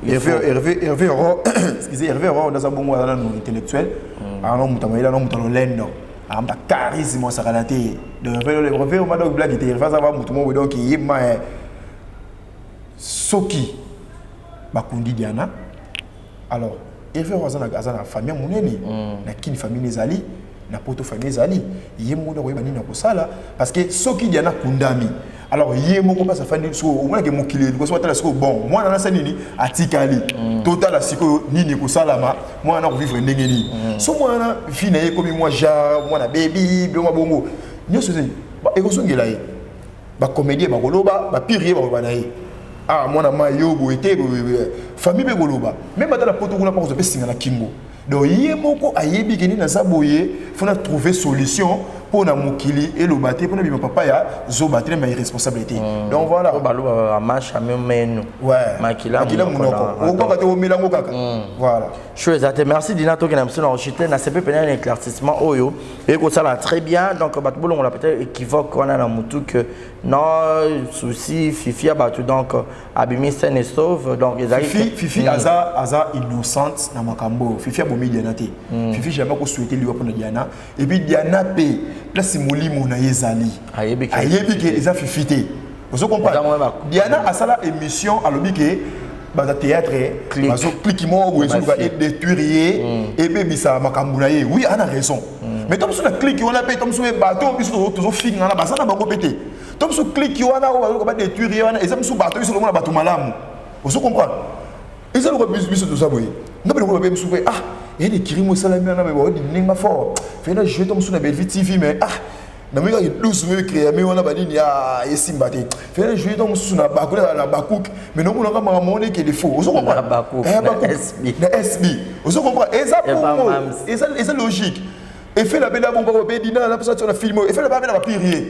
Hervé Ro, excusez, Hervé Ro naza bongo, aza nanu intellectuel, aza moto amayele, aza moto alolendo, aza moto charisme osakana te. Donc Hervé Ro donc blague te. Hervé aza ba moto moko, donc ye ma soki bakundi Diana, alors Hervé Ro aza na famille ya monene na kini, famille ezali na poto, famille ezali, ye moko nde akoyeba nini akosala. Parce que soki Diana akundami, alors ye moko mpasi afandi sikoyo, omonake mokili eluka soki atala sikoyo, bon, mwana nasa nini atikali, totala sikoyo nini ekosalama, mwana akovivre ndenge nini. So mwana vie na ye ekomi mwa genre mwana bebi, biloko bongo nyonso ekozongela ye, bacomédien bakoloba, bapire ye bakoloba na ye: ah, mwana mai yo boye te. Famille mpe koloba, même ata na poto kuna mpo kozwa mpe singa na kingo. Donc ye moko ayebi ke nini naza boye, faut na trouver solution mpo na mokili eloba te, mpo na bima papa ya zoba te, ma irresponsabilité. Donc voilà. Baloba bamasha meno. Makila monoko okaka te, omela yango kaka, voilà. Show eza te. Merci Dina, toke na biso na rochite na sepe pene na éclaircissement oyo ekosala très bien. Donc bato bolongola peut-être équivoque wana na motu que non souci Fifi ya bato, donc abimi saine et sauve, donc ezalaki Fifi, Fifi aza innocente na makambo oyo. Fifi abomi Diana te. Fifi jamais akosouhaite liwa mpona Diana. Et puis Diana mpe, place molimo na ye ezali, ayebi ke eza Fifi te. Ozo comprendre, Diana asala émission, alobi ke baza théâtre, bazoclique moko boye, ezoluka edétruire ye, ebebisa makambo na ye. Oui, ana raison, mais to biso na clique wana mpe, to biso mpe bato biso tozofingana baza na bango mpe te. To biso clique wana oyo bazoluka badétruire ye wana, eza biso bato biso lomona bato malamu. Ozo comprendre, eza lokola biso toza boye, nga mpe lokola babe biso mpe, ah, eyani ekiri mo esalami wana, baodi ndenge fort fe na jeu to mosu na Belvi TV, mais ah, namoni kaka douce mo ecréami wana, banini esimba te. Fe na jeu to mosusu na baku na bacook, mais nomonaka makambo wana ekende faux. Ozo comprendre, na SB, ozo comprendre, eza bongo, eza logique. Efela mpe na bongo babe dina na mposa na film oyo, efela babe na bapire ye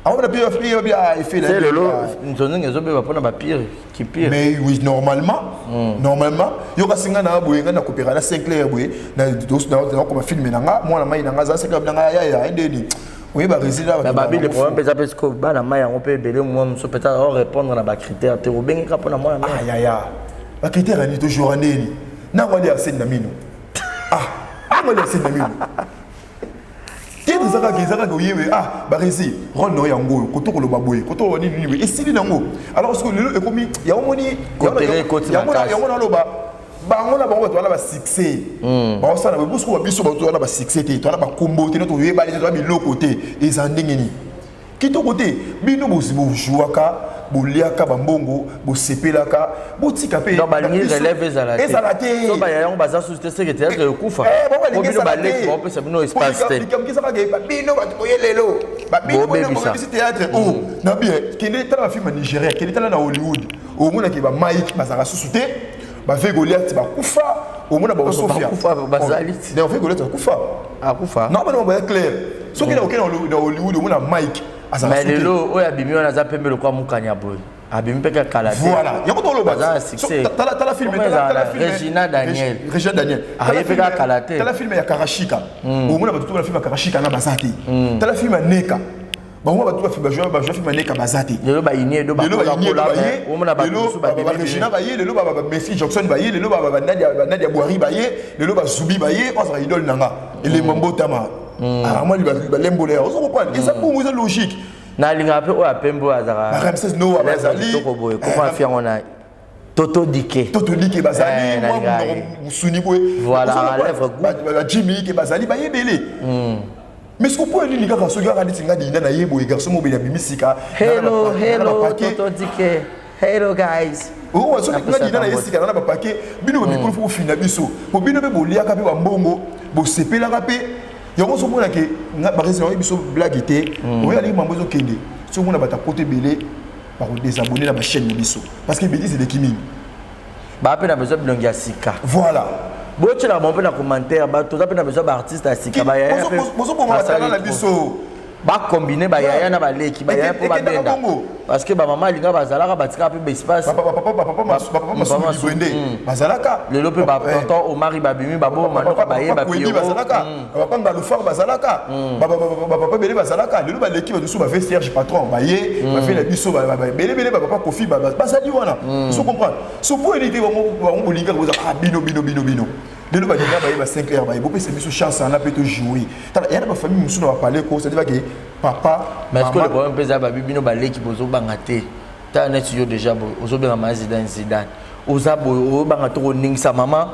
awa na pire pire bi, ah, efela. Lelo nzonzongo ezobeba mpona bapire kipire. Mais oui, normalement yo kasi nga na boye, nga na kopera na Sinclair boye, nakoma film na nga, mwana mai na nga aza Sinclair na nga, yaya ndeni oyeba résultat. Babi, le problème mpenza mpe sikoyo, bana mai yango mpe ebele, mwa mosusu peut-être orépondre na bacritère te, obengeka mpona mwana mai. Yaya, bacritère ani toujours ndeni nango ali arsène na mino, ah, nango ali arsène na mino te. Eza kaka oyebe, ah, baresi rôle na yo yango oyo, koto koloba boye, koto koloba nini nini boye, esili nango. Alors soki lelo ekomi yango moni, yango naloba bango na bango, bato wana basuccès baosala boye. Bosiko biso bato wana basuccès te, towana bakombo te, toyebani te, towana biloko te, eza ndenge nini? Kitoko te. Bino bozwaka, boliaka bambongo, bosepelaka, botika mpe. Balingi relève ezala te, ezala te. So baya yango baza susu te, seke théâtre ekufa. Bino baleki baopesa bino espace te. Likambo bino bato boye lelo, babino bobebisi théâtre o na bien. Kende tala bafilm ya Nigeria, kende tala na Hollywood, omonaki bamike bazalaka susu te, bave Goliath bakufa, omona baosofia Bazali. Goliath bakufa. Akufa. Non, bana baya clair, soki na okende na Hollywood, omona Mike. Mais lelo oyo abimi wana aza pembe lokwa mokanya boye, abimi mpe kaka kala te. Voilà, yango toloba. Tala film, tala film Regina Daniel. Regina Daniel. Aye mpe kaka kala te. Tala film ya Karashika, omona bato tobona film ya Karashika na baza te. Tala film ya Neka, bango bato bajouer film ya Neka baza te. Lelo baini edo. Bakola, Regina baye lelo, Bamessi Jackson baye lelo, Banadia Boari baye lelo, Bazubi baye, oyo azalaka idole na nga elemba mbotama mwa balembola ya. Ozo comprendre, eza bongo, eza logique. Nalingaka mpe oyo apembe oyo azalaka. Ramses Noa bazali. Kitoko boye, koma afi yango na Toto Dike. Toto Dike bazali, mwa mosuni boye. Voilà, lèvre. Bajimi ke bazali, bayebele. Mais siko mpo ya nini kaka soki kaka neti nga dinda na ye boye garçon mobeli abimi sika Hello, hello, Toto Dike. Hello guys. Oh, soki nga dinda na ye sika na bapake bino bamikolo fo bofina biso po bino mpe boliaka mpe bambongo bosepelaka mpe yango ozomona ke baresi yango biso blague te oyo alingi mambo ezokende soki omona bato ya poto ebele bakodesabonne na bachaîne na biso parce que betise eleki mingi. Ba pe na besoin bilongi ya sika. Voilà. Botyela bango mpe na commentaire ba toza mpe na besoin ba artiste ya sika ba yaya mpe bozoboma batala na biso. Ba combiner ba yaya na baleki ba yaya mpo babenda parce que ba mama alinga bazalaka batikaka mpe ba espace. Papa Masumu Dibwende bazalaka. Lelo mpe ba tonton Omari babimi baboma manoka baye ba Pierrot. Bazalaka. Papa Ngalufar bazalaka. Bapapa ebele bazalaka. Lelo baleki bato mosusu ba Serge patron baye bafe na biso ebele ebele ba papa Kofi bazali wana. Ozo comprendre? So po elite bango bango bolinga boza ah bino bino bino bino. Lelo balinga baye ba 5 heures baye bopesa biso chance wana mpe to jouer. Tala ya na ba famille mosusu na ba palais ko c'est-à-dire que papa Mais est-ce que le problème mpe eza babi bino baleki bozobanga te? Tala neti yo déjà boye ozobenga mama Zidane Zidane. Oza boye oyobanga to koningisa mama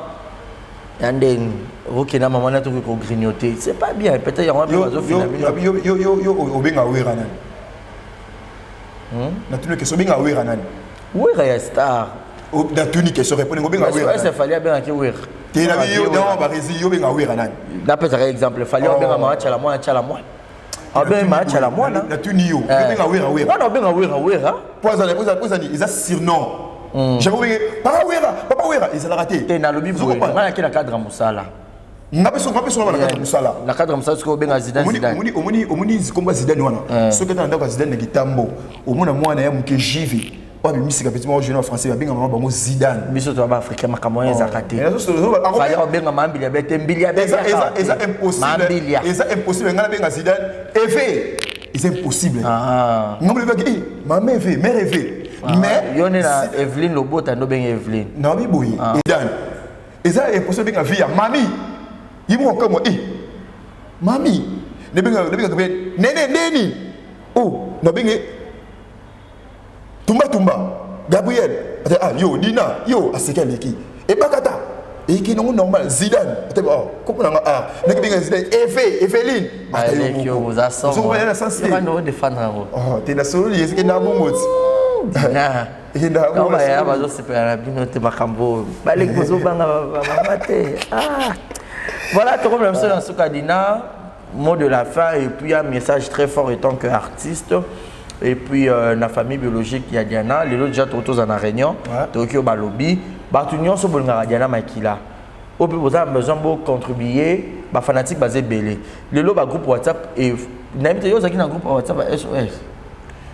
ya ndeni okenda mama na tokoki kogrignoter c'est pas bien peut-être yango mpe bazofina bino. Yo yo yo obenga wera nani? Natuni question obenga wera nani? Wera ya star. Natuni question répondre obenga wera. Est-ce Fally abengaki wera? Te na yo dans barezi yo benga wera nani? Napesaka exemple Fally obenga mama Tshala mwana Tshala mwana. Abenga mama Tshala mwana. Natuni yo obenga wera wera. Wana obenga wera wera. Po azali po azali eza surnom. Jamais obenge papa wera papa wera ezalaka te. Te nalobi boye ngai nake na cadre ya mosala. Nga mpe nga mpe songa na cadre mosala. Na cadre mosala soki obenga Zidane Zidane. Omoni omoni omoni kombo ya Zidane wana. Soki ata na ndako ya Zidane na Kitambo omona mwana ya moke Jive oyo abimisika petit moko jeune ya français babenga mama bango Zidane. Biso toza ba africain makambo wana ezalaka te. Fallait obenga mama Mbilia Bel te Mbilia Bel. Eza impossible. Eza impossible nga nabenga Zidane Eve. Eza impossible. Nga molobaki eh mama Eve mère Eve. Mais yo nde na Evelyne Lobota nde obenga Evelyne. Naomi boye Zidane. Eza impossible benga vie ya mami. Ye moko akamwa eh mami nebenga nebenga nene ndeni oh nabenge tumba tumba Gabriel ate ah yo Dina yo aseki aleki ebakata eyiki nango normal Zidane ate oh kombo nanga ah ndenge benga Zidane Eve Eveline ata yo moko oza somo na sens te bando défendre yango oh te na sololi esiki na bongo ti Dina ekenda bayaya bazosepela na bino te makambo oyo baleki bozobanga bamama te ah voilà tokomi na biso na suka Dina mot de la fin et puis un message très fort étant que artiste et puis euh, na famille biologique ya Diana lelo déjà toza na réunion toyoki oyo balobi bato nyonso bolingaka Diana Makila oyo mpe boza na besoin bocontribuer bafanatique baza ebele lelo bagroupe WhatsApp nayebi te yo ozalaki na groupe ya WhatsApp ya SOS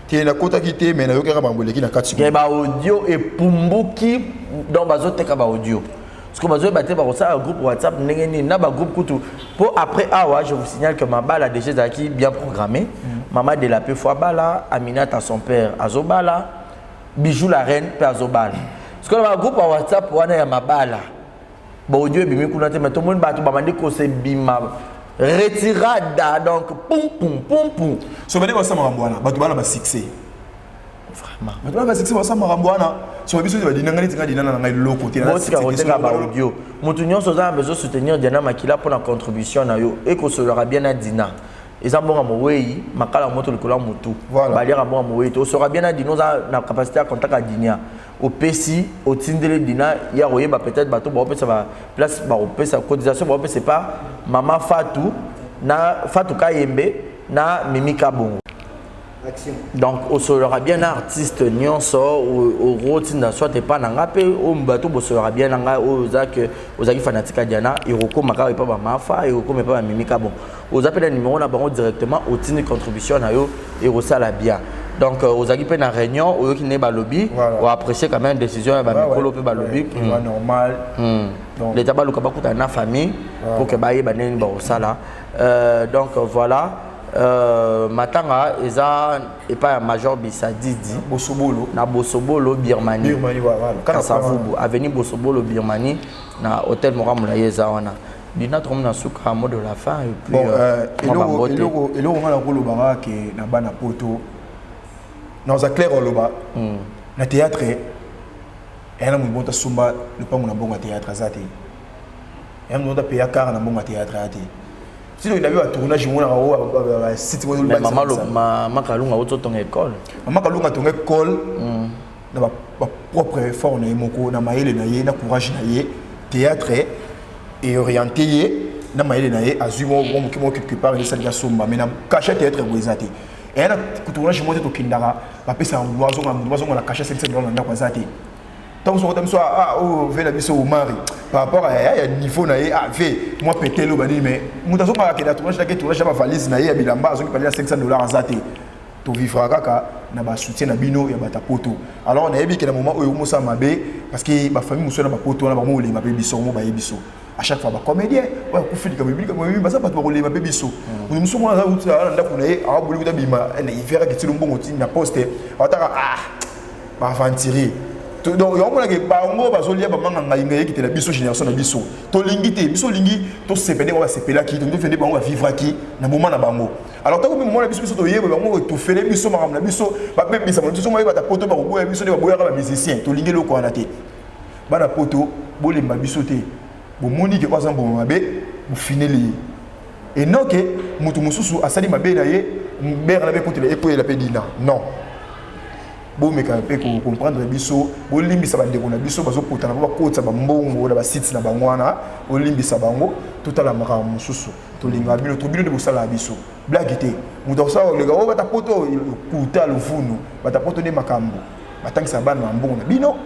te nakotaki te mais nayokaka bango eleki na kati ya baaudio epumbuki donc bazoteka baaudio parce que bazoyeba te bakosala groupe WhatsApp ndenge nini na bagroupe kutu mpo après awa je vous signale que mabala déjà ezalaki bien programmé mama de la paix fo abala Aminata son père azobala Bijou la reine mpe azobala parce que na bagroupe ya WhatsApp wana ya mabala baaudio ebimi kuna te mais tomoni bato babandi kosebima retirada donc pum pum pum pum so bande basala makambo wana bato bana basuccès vraiment bato bana basuccès basala makambo wana so biso badina ngai neti ngai dinana na ngai loko te botika koteka baaudio moto nyonso oza na besoin soutenir Diana Makila mpona contribution na yo ekosololaka bien na Dina eza mbongo mowei makala moto likolo ya motu baliaka mbongo mowei te osoka bien na Dina oza na capacité ya contact ya Dina opesi otindeli Dina ya koyeba peut-être bato baopesa ba place bakopesa cotisation bakopesa epa mama Fatou na Fatou Kayembe na Mimi Kabongo donc osololaka bien na artiste nyonso okotinda soit epa na nga mpe oyo bato bosololaka bien na ngai oyo oza ke ozalaki fanatique ya Diana ekokóma kaka epa bamafa ekokóma epa bamimi Kabongo oza mpe na numéro na bango directement otindi contribution na yo ekosala bien donc ozalaki mpe na réunion oyoki nde balobi oapprécier quand même décision ya bamikolo mpe balobi normal leta baluka bakutana na famille pour que bayeba ndenge nini bakosala donc voilà matanga eza epai ya major Bisadidi Bosobolo na Bosobolo Birmanie Birmanie voilà Kasavubu avenue Bosobolo Birmanie na hôtel moko molayi eza wana Dina tokomi na suka mot de la fin et puis bon eloko eloko nga nakolobaka ke na bana poto naza clair oloba na théâtre eya na moto moko tasomba lopango na mbongo ya théâtre aza te eya moto moko tapeya kara na mbongo ya théâtre aya te. Si toyenda mpe batournage omonaka o basite. Mama Kalunga auti otonga école. Mama Kalunga atonga école na bapropre effort na ye moko, na mayele na ye, na courage na ye. Théâtre eorienté ye na mayele na ye, azwi mwa moke moko quelque part, esalika somba, mais na cachet théâtre boye eza te. Eya na tournage moko te tokendaka, bapesaka motu azonga, motu azonga na cachet 500 $ na ndako aza te. Ntango soko biso, ah, oyo ve na biso Omari, par rapport à ya niveau na ye, ah, ve mwa petele oyo banini, mais moto azongaka akende tournage, nake tournage ya bavalise na ye ya bilamba, azongi pale na 500 $ aza te. Tovivra kaka na basoutien na bino ya bato ya poto. Alors nayebi ke na moment oyo mosala mabe, parce que bafamille mosusu na bapoto wana bango olema mpe biso mo baye biso à chaque fois. Bacomédien oyo akufi likambo ebili, likambo ebili, baza bato bakolema mpe biso. Moto mosusu mwana aza na ndako na ye, awaboli kuta bima na hiver, akitili mbongo ti na poste, awataka, ah, baaventurier. Donc yango monake bango bazolia bamanga ngai ngai ekitela biso génération na biso. Tolingi te, biso olingi tosepele bango basepelaki, tolingi tofende bango bavivraki na moment na bango. Alors ntango mpe moment na biso, biso toyeba bango etufele biso makambo na biso, babebisa biso moyeba ta poto, bakoboya biso nde baboyaka bamusicien. Tolingi eloko wana te. Bana poto, bolemba biso te. Bomoni ke oyo aza mboma mabe, bofineli ye enoke. Moto mosusu asali mabe na ye, bere na bekotela ekweyela mpe dina non. Bomeka mpe kocomprendre biso, bolimbisa bandeko na biso bazokotana mpo bakotisa bambongo na basite na bango wana. Bolimbisa bango, totala makambo mosusu. Tolingaka bino to bino nde bosalaka biso blague te. Moto akosala koleka oyo bata poto kuta luvunu. Bata poto nde makambo, batangisaka bana na mbongo na bino,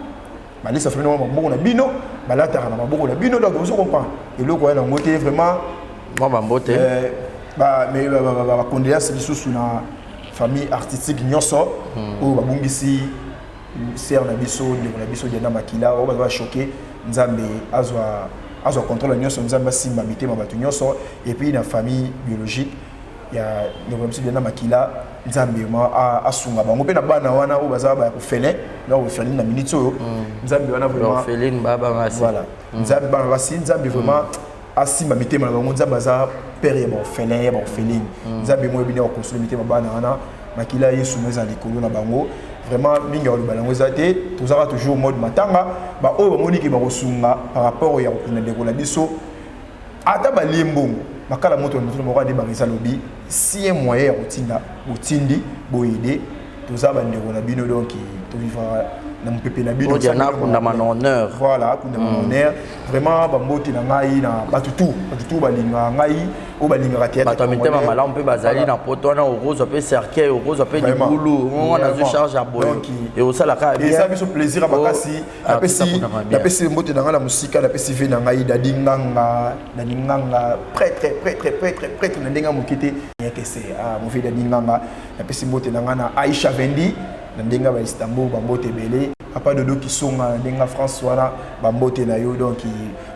balesa famille na maboko na bino, balataka na maboko na bino. Donc ozo comprendre eloko wana yango te vraiment. Mwa bambote. Bacondoléance lisusu na famille artistique nyonso oyo babungisi sœur na biso, ndeko na biso Diana Makila. Oyo baza bachoqué, Nzambe azwa azwa contrôle nyonso, Nzambe asimba mitema bato nyonso. Et puis na famille biologique ya ndeko na biso Diana Makila, Nzambe ma asunga bango mpe na bana wana oyo baza baya kofelin na kofelin na minute oyo. Nzambe wana vraiment, voilà, Nzambe bana basi, Nzambe vraiment asimba mitema na bango. Nzambe aza père ya baorphelin, ya baorpheline. Nzambe moyo bino akonsole mitema bana wana. Makila ya Yesu mo eza likolo na bango. Vraiment, mingi ya koloba yango eza te. Tozalaka toujours mode matanga. Baoyo bamoniki bakosunga par rapport ya kokunda ndeko na biso, ata balie mbongo makala moto na moto moko ade eza lobi si un moyen ya kotinda, botindi, boyede. Toza bandeko na bino, donc tovivra na mopepe na bino. Akundama na honneur. Voilà, akundama na honneur. Vraiment, bambote na ngai na bato tu, bato tu balingaka ngai, oyo balingaka théâtre. Bato ya mitema malamu mpe bazali na poto wana. Okozwa mpe cercueil, okozwa mpe libulu wana, azwi charge ya boye, ekosalaka. Eza biso plaisir ya makasi. Napesi mbote na ngai na mosika, napesi ve na ngai Dadi Nganga, Dadi Nganga, prêtre, prêtre, prêtre, prêtre na ndenge ya moke te, yakese movi Dadi Nganga. Napesi mbote na ngai na Aisha Vendi na ndenge ya Baistanbul, bambote ebele. Papa Dodo Kisonga na ndenge ya France wana, bambote na yo. Donc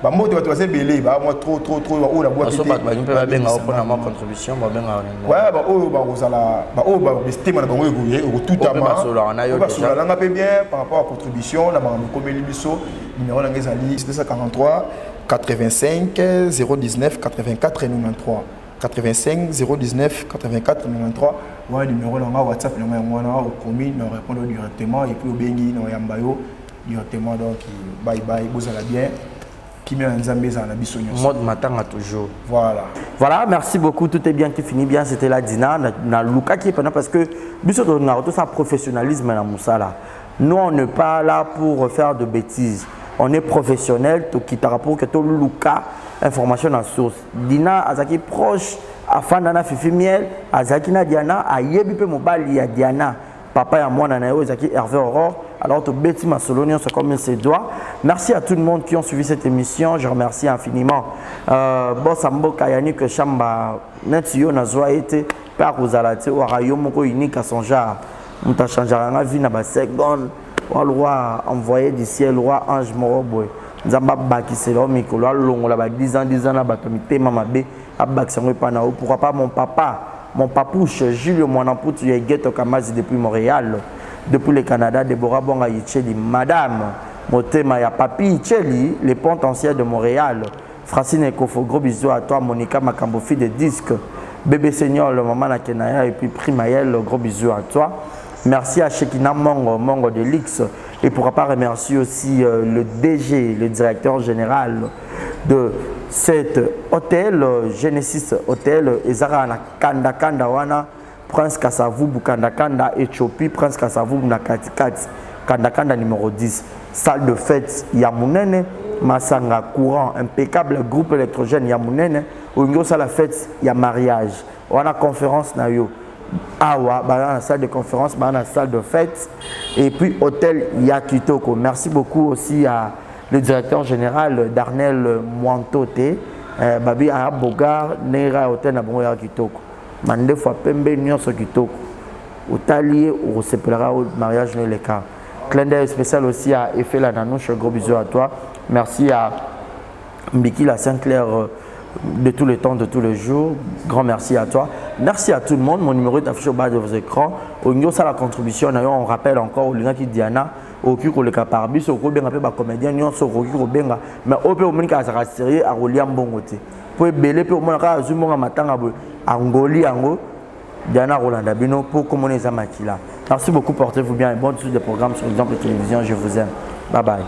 bambote, bato baza ebele, bamwa trop trop trop oyo nabwaki te. Bato balingi mpe babengaka mpona mwa contribution, babengaka. Ouais, baoyo bakozala, baoyo mitema na bango ekotutama, basololaka nanga mpe bien par rapport à contribution na makambo ekomeli biso. Numéro nanga ezali 243 85 019 84 93, 85 019 84 93. Wana numéro na nga WhatsApp na nga yango wana. Okomi na répondre directement et puis obengi na oyamba yo directement. Donc bye bye, bozala bien, kimia na Nzambe ezala na biso nyonso. Mode matanga toujours. Voilà. Voilà, merci beaucoup. Tout est bien qui finit bien. C'était la Dina na lukaki pendant, parce que biso tolingaka tosala professionnalisme na mosala. Nous, on n'est pas là pour faire de bêtises, on est professionnel. Tokitaka pour que toluka information na source. Dina azalaki proche, afanda na Fifi Miel, azalaki na Diana, ayebi mpe mobali ya Diana, papa ya mwana na ye oyo ezalaki Hervé Aurore. Alors tobeti masolo nyonso comme il se doit. Merci à tout le monde qui ont suivi cette émission, je remercie infiniment boss mboka Yannick Chamba. Neti yo nazwa ye te mpe akozala te oyo aka yo moko, unique à son genre. Moto achangeaka nga vie na baseconde wa roi envoyé du ciel, roi ange moko boye. Nzambe abakisela yo mikolo, alongola ba 10 ans 10 ans na bato mitema mabe, abakisa yango epai na yo. Pourquoi pas mon papa, mon papouche Julio Mwanamputu ya Egeto Kamazi depuis Montréal, depuis le Canada. Deborah Bonga Yicheli, madame motema ya Papi Yicheli, le pont ancien de Montréal. Francine Ekofo, gros bisous à toi. Monica Makambo, fille de disque, bébé Seigneur, le maman na Kenaya, et puis Primaël, gros bisous à toi. Merci à Shekina Mongo, Mongo de Lix. Et pourquoi pas remercier aussi le DG, le directeur général de Cet hôtel Genesis Hotel ezaka na kanda kanda wana Prince Kasavubu kanda kanda Ethiopie Prince Kasavubu na kati kati kanda kanda numéro 10 salle de fête ya munene masanga courant impeccable groupe électrogène ya munene olingi osala fête ya mariage wana conférence na yo awa baza na salle de conférence baza na salle de fête et puis hôtel ya kitoko merci beaucoup aussi à le directeur général Darnel Mwantote eh, babi aya bogar ndenge kaka hôtel na bango ya kitoko mandefu ya pembe nyonso kitoko otali ye okosepelaka mariage no eleka clin d'œil spécial aussi à Efela Nanouche gros bisous à toi merci à Mbikila Sinclair euh, de tous les temps, de tous les jours. Grand merci à toi. Merci à tout le monde. Mon numéro est affiché au bas de vos écrans. Au niveau ça la contribution, d'ailleurs, on rappelle encore au qui Diana, okoki koleka par biso okobenga mpe bacomédien nyonso okoki kobenga mais oyo mpe omoni kaka azalaka sérieux akolia mbongo te mpo ebele mpe omona kaka azwi mbongo ya matanga boye angoli yango diana akolanda bino mpo komona eza makila merci beaucoup portez vous bien et bonne suite des programmes sur exemple télévision je vous aime bye bye.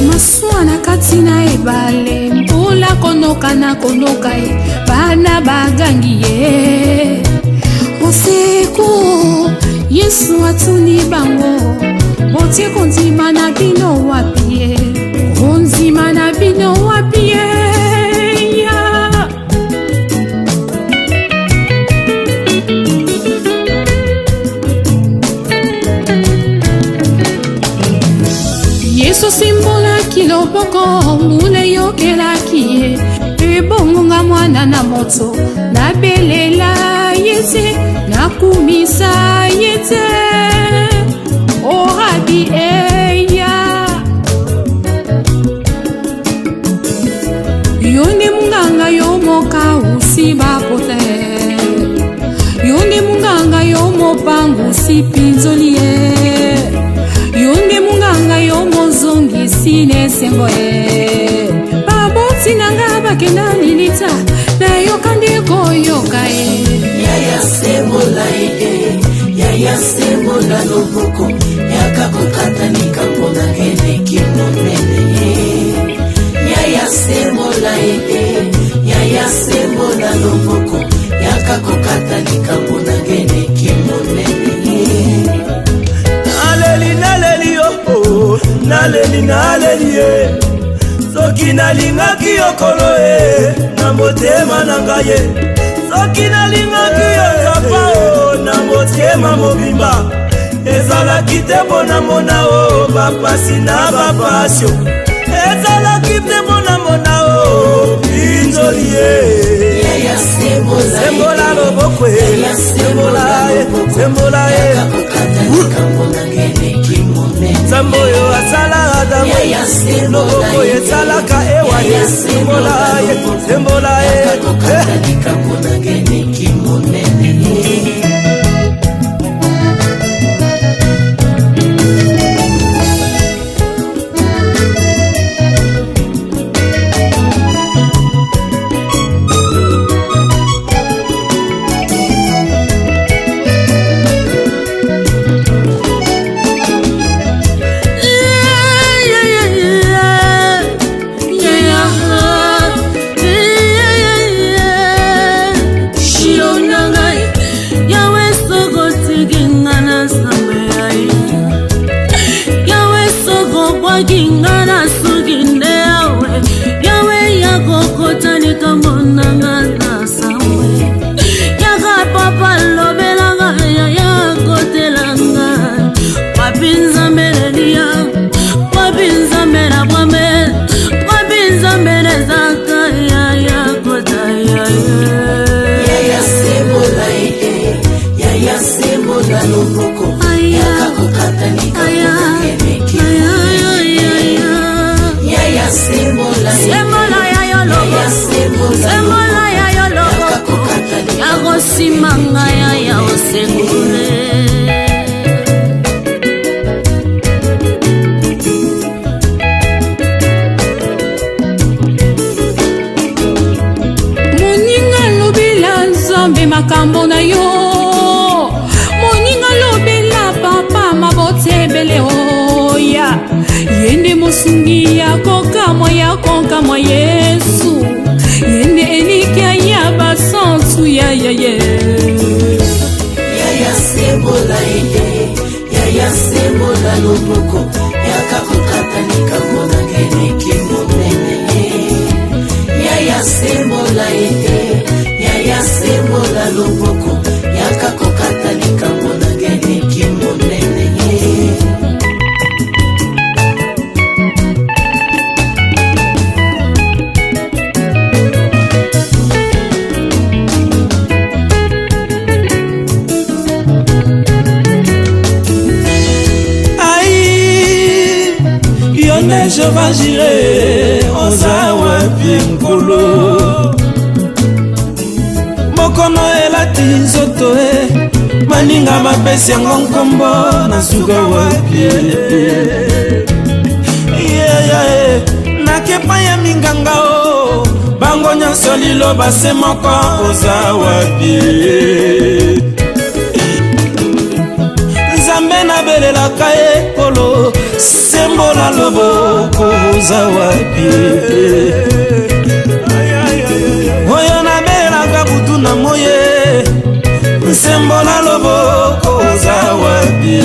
Masuwa na kati na ebale mbula konoka na konoka ye bana bagangi ye usiku yesu atuni bango botie kondima na bino wapi ye kondima na bino wapi ye ya. Yesu asimbolaki loboko mbula eyokelaki ye ebongo nga mwana na moto nabelela ye te nakumisa ye te orabi eya yo nde monganga yo mokausi bapote yo nde monganga yo mopangusi mpinzoli ye yo nde monganga yo mozongisi na esengo ye baboti na nga bakenda lilita nayoka nde koyoka ye yaya sembola ye yaya sembola loboko yaka kokata likambo na eleki monene ye yaya sembola ye yaya sembola loboko yaka kokata likambo na eleki monene ye naleli naleli yo oh, naleli naleli ye soki nalingaki yo kolo e na motema na ngai ye soki nalingaki yo papa o na motema mobimba ezalaki te mpo na mona o bapasi na bapasio ezalaki te mpo na mona o pinzoli ye sembola loboko e sembola ye sembola ye nzambe oyo asala adamu loboko esalaka ewa ye sembola ye sembola ye. Loboko yaka kokata likambo na eleki. Mosungi ya kokamwa ya kokamwa Yesu ye nde elikya ya basantu ya ya ye. Yaya sembola ete, yaya sembola loboko, yaka kokata likambo na ngeleki monene. Yaya sembola ete, yaya sembola loboko, yaka kokata likambo na ngeleki monene. Ai, yo nde Jehova Jire, oza wapi nkolo? Bokono elati nzoto e, baninga bapesi yango nkombo, nasuka wapi? Yeah, yeah. Nakepa ya minganga o, bango nyonso liloba se moko, oza wapi? Nzambe nabelelaka ye kolo, sembola loboko, oza wapi? Oyo nabelelaka butu na moye, sembola loboko, oza wapi?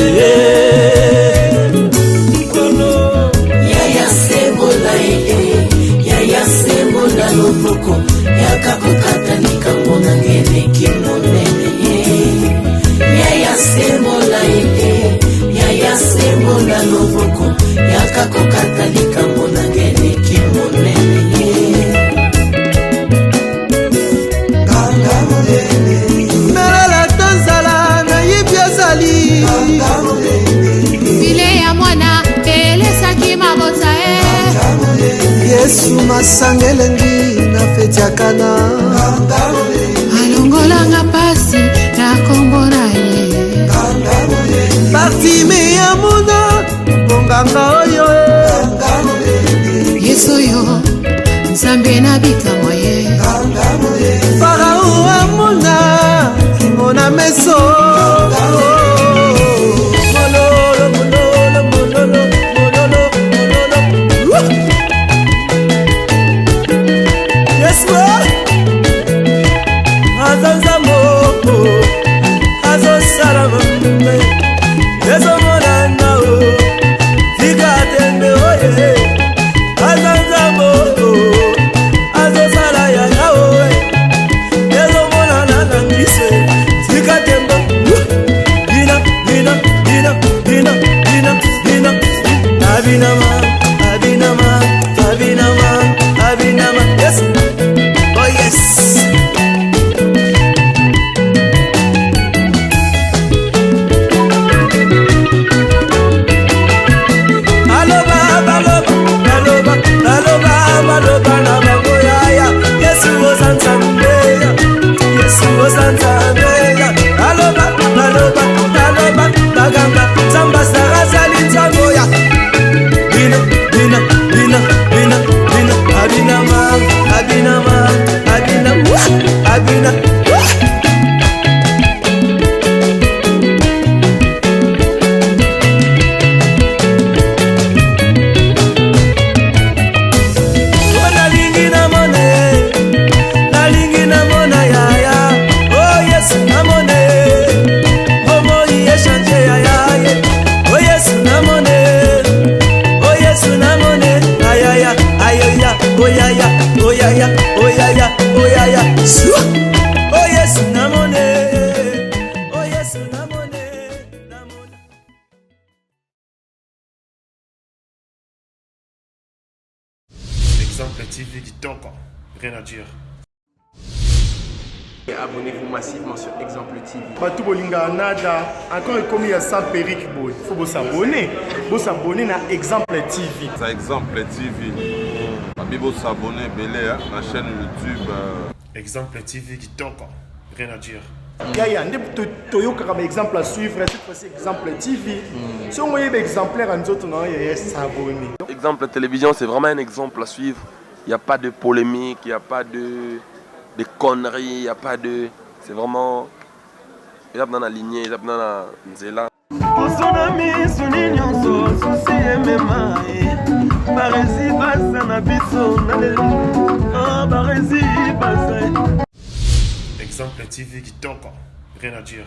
Yaya sembola ete, yaya sembola loboko, yaka kokata likambo na ngeleki monene. Yaya sembola ete, yaya sembola loboko, yaka kokata likambo na ngeleki monene. Nalala ta nzala, nayebi azali. Bile ya mwana elesaki mabota e. Yesu masanga elengi na feti ya Kana. Alongolanga pasi na kombo na ye. Bartime ya mona bonganga oyo e. Yesu oyo Nzambe na bikamwa ye. Farao amona kimona meso. Mololo, mololo, mololo, mololo, mololo. Woo! Yesu aza Nzambe azosala mambe ezomonana o, tika tembe oye, aza Nzambe azosala yanga oye, ezomonana na miso, tika tembe. Bina bina bina bina bina bina, abinama abinama abinama abinama. Yes, oh yes. Baloba baloba baloba baloba baloba na bango yaya, Yesu oza Nzambe ya, Yesu oza Nzambe ya. Baloba baloba baloba baganga, Nzambe asara azali Nzambe ya. Bina bina bina bina bina, abinama abinama abina wa abina wa. O nalingi namona ye, nalingi namona yaya, o Yesu namona ye, bomoi echange yaya ye, o Yesu namona ye, o Yesu namona ye, ayaya ayoya oyaya oyaya oyaya oyaya Sua! O Yesu namona ye, o Yesu namona ye. Exemple TV kitoko, rien à dire. Abonnez-vous massivement sur Exemple TV. Bato bolingaka nada encore ekomi ya sans perruque boye, faut bosabone, bosabone na Exemple TV. Ça Exemple TV. Babi bosabone ebele hein, na chaîne YouTube. Exemple TV kitoko, rien à dire. Yaya nde toyokaka ba exemple à suivre, cette fois-ci Exemple TV. Soki oyebi exemplaire ya nzoto na yo, yaya, s'abonner. Exemple Télévision, c'est vraiment un exemple à suivre. Il n'y a pas de polémique, il n'y a pas de conneries, il n'y a pas de. C'est vraiment. Il y a dans la lignée, il y a dans la nzela. Poso na miso ni nyonso susi emema ye. na biso naleli ah, barezi baza Exemple TV kitoko, rien à dire.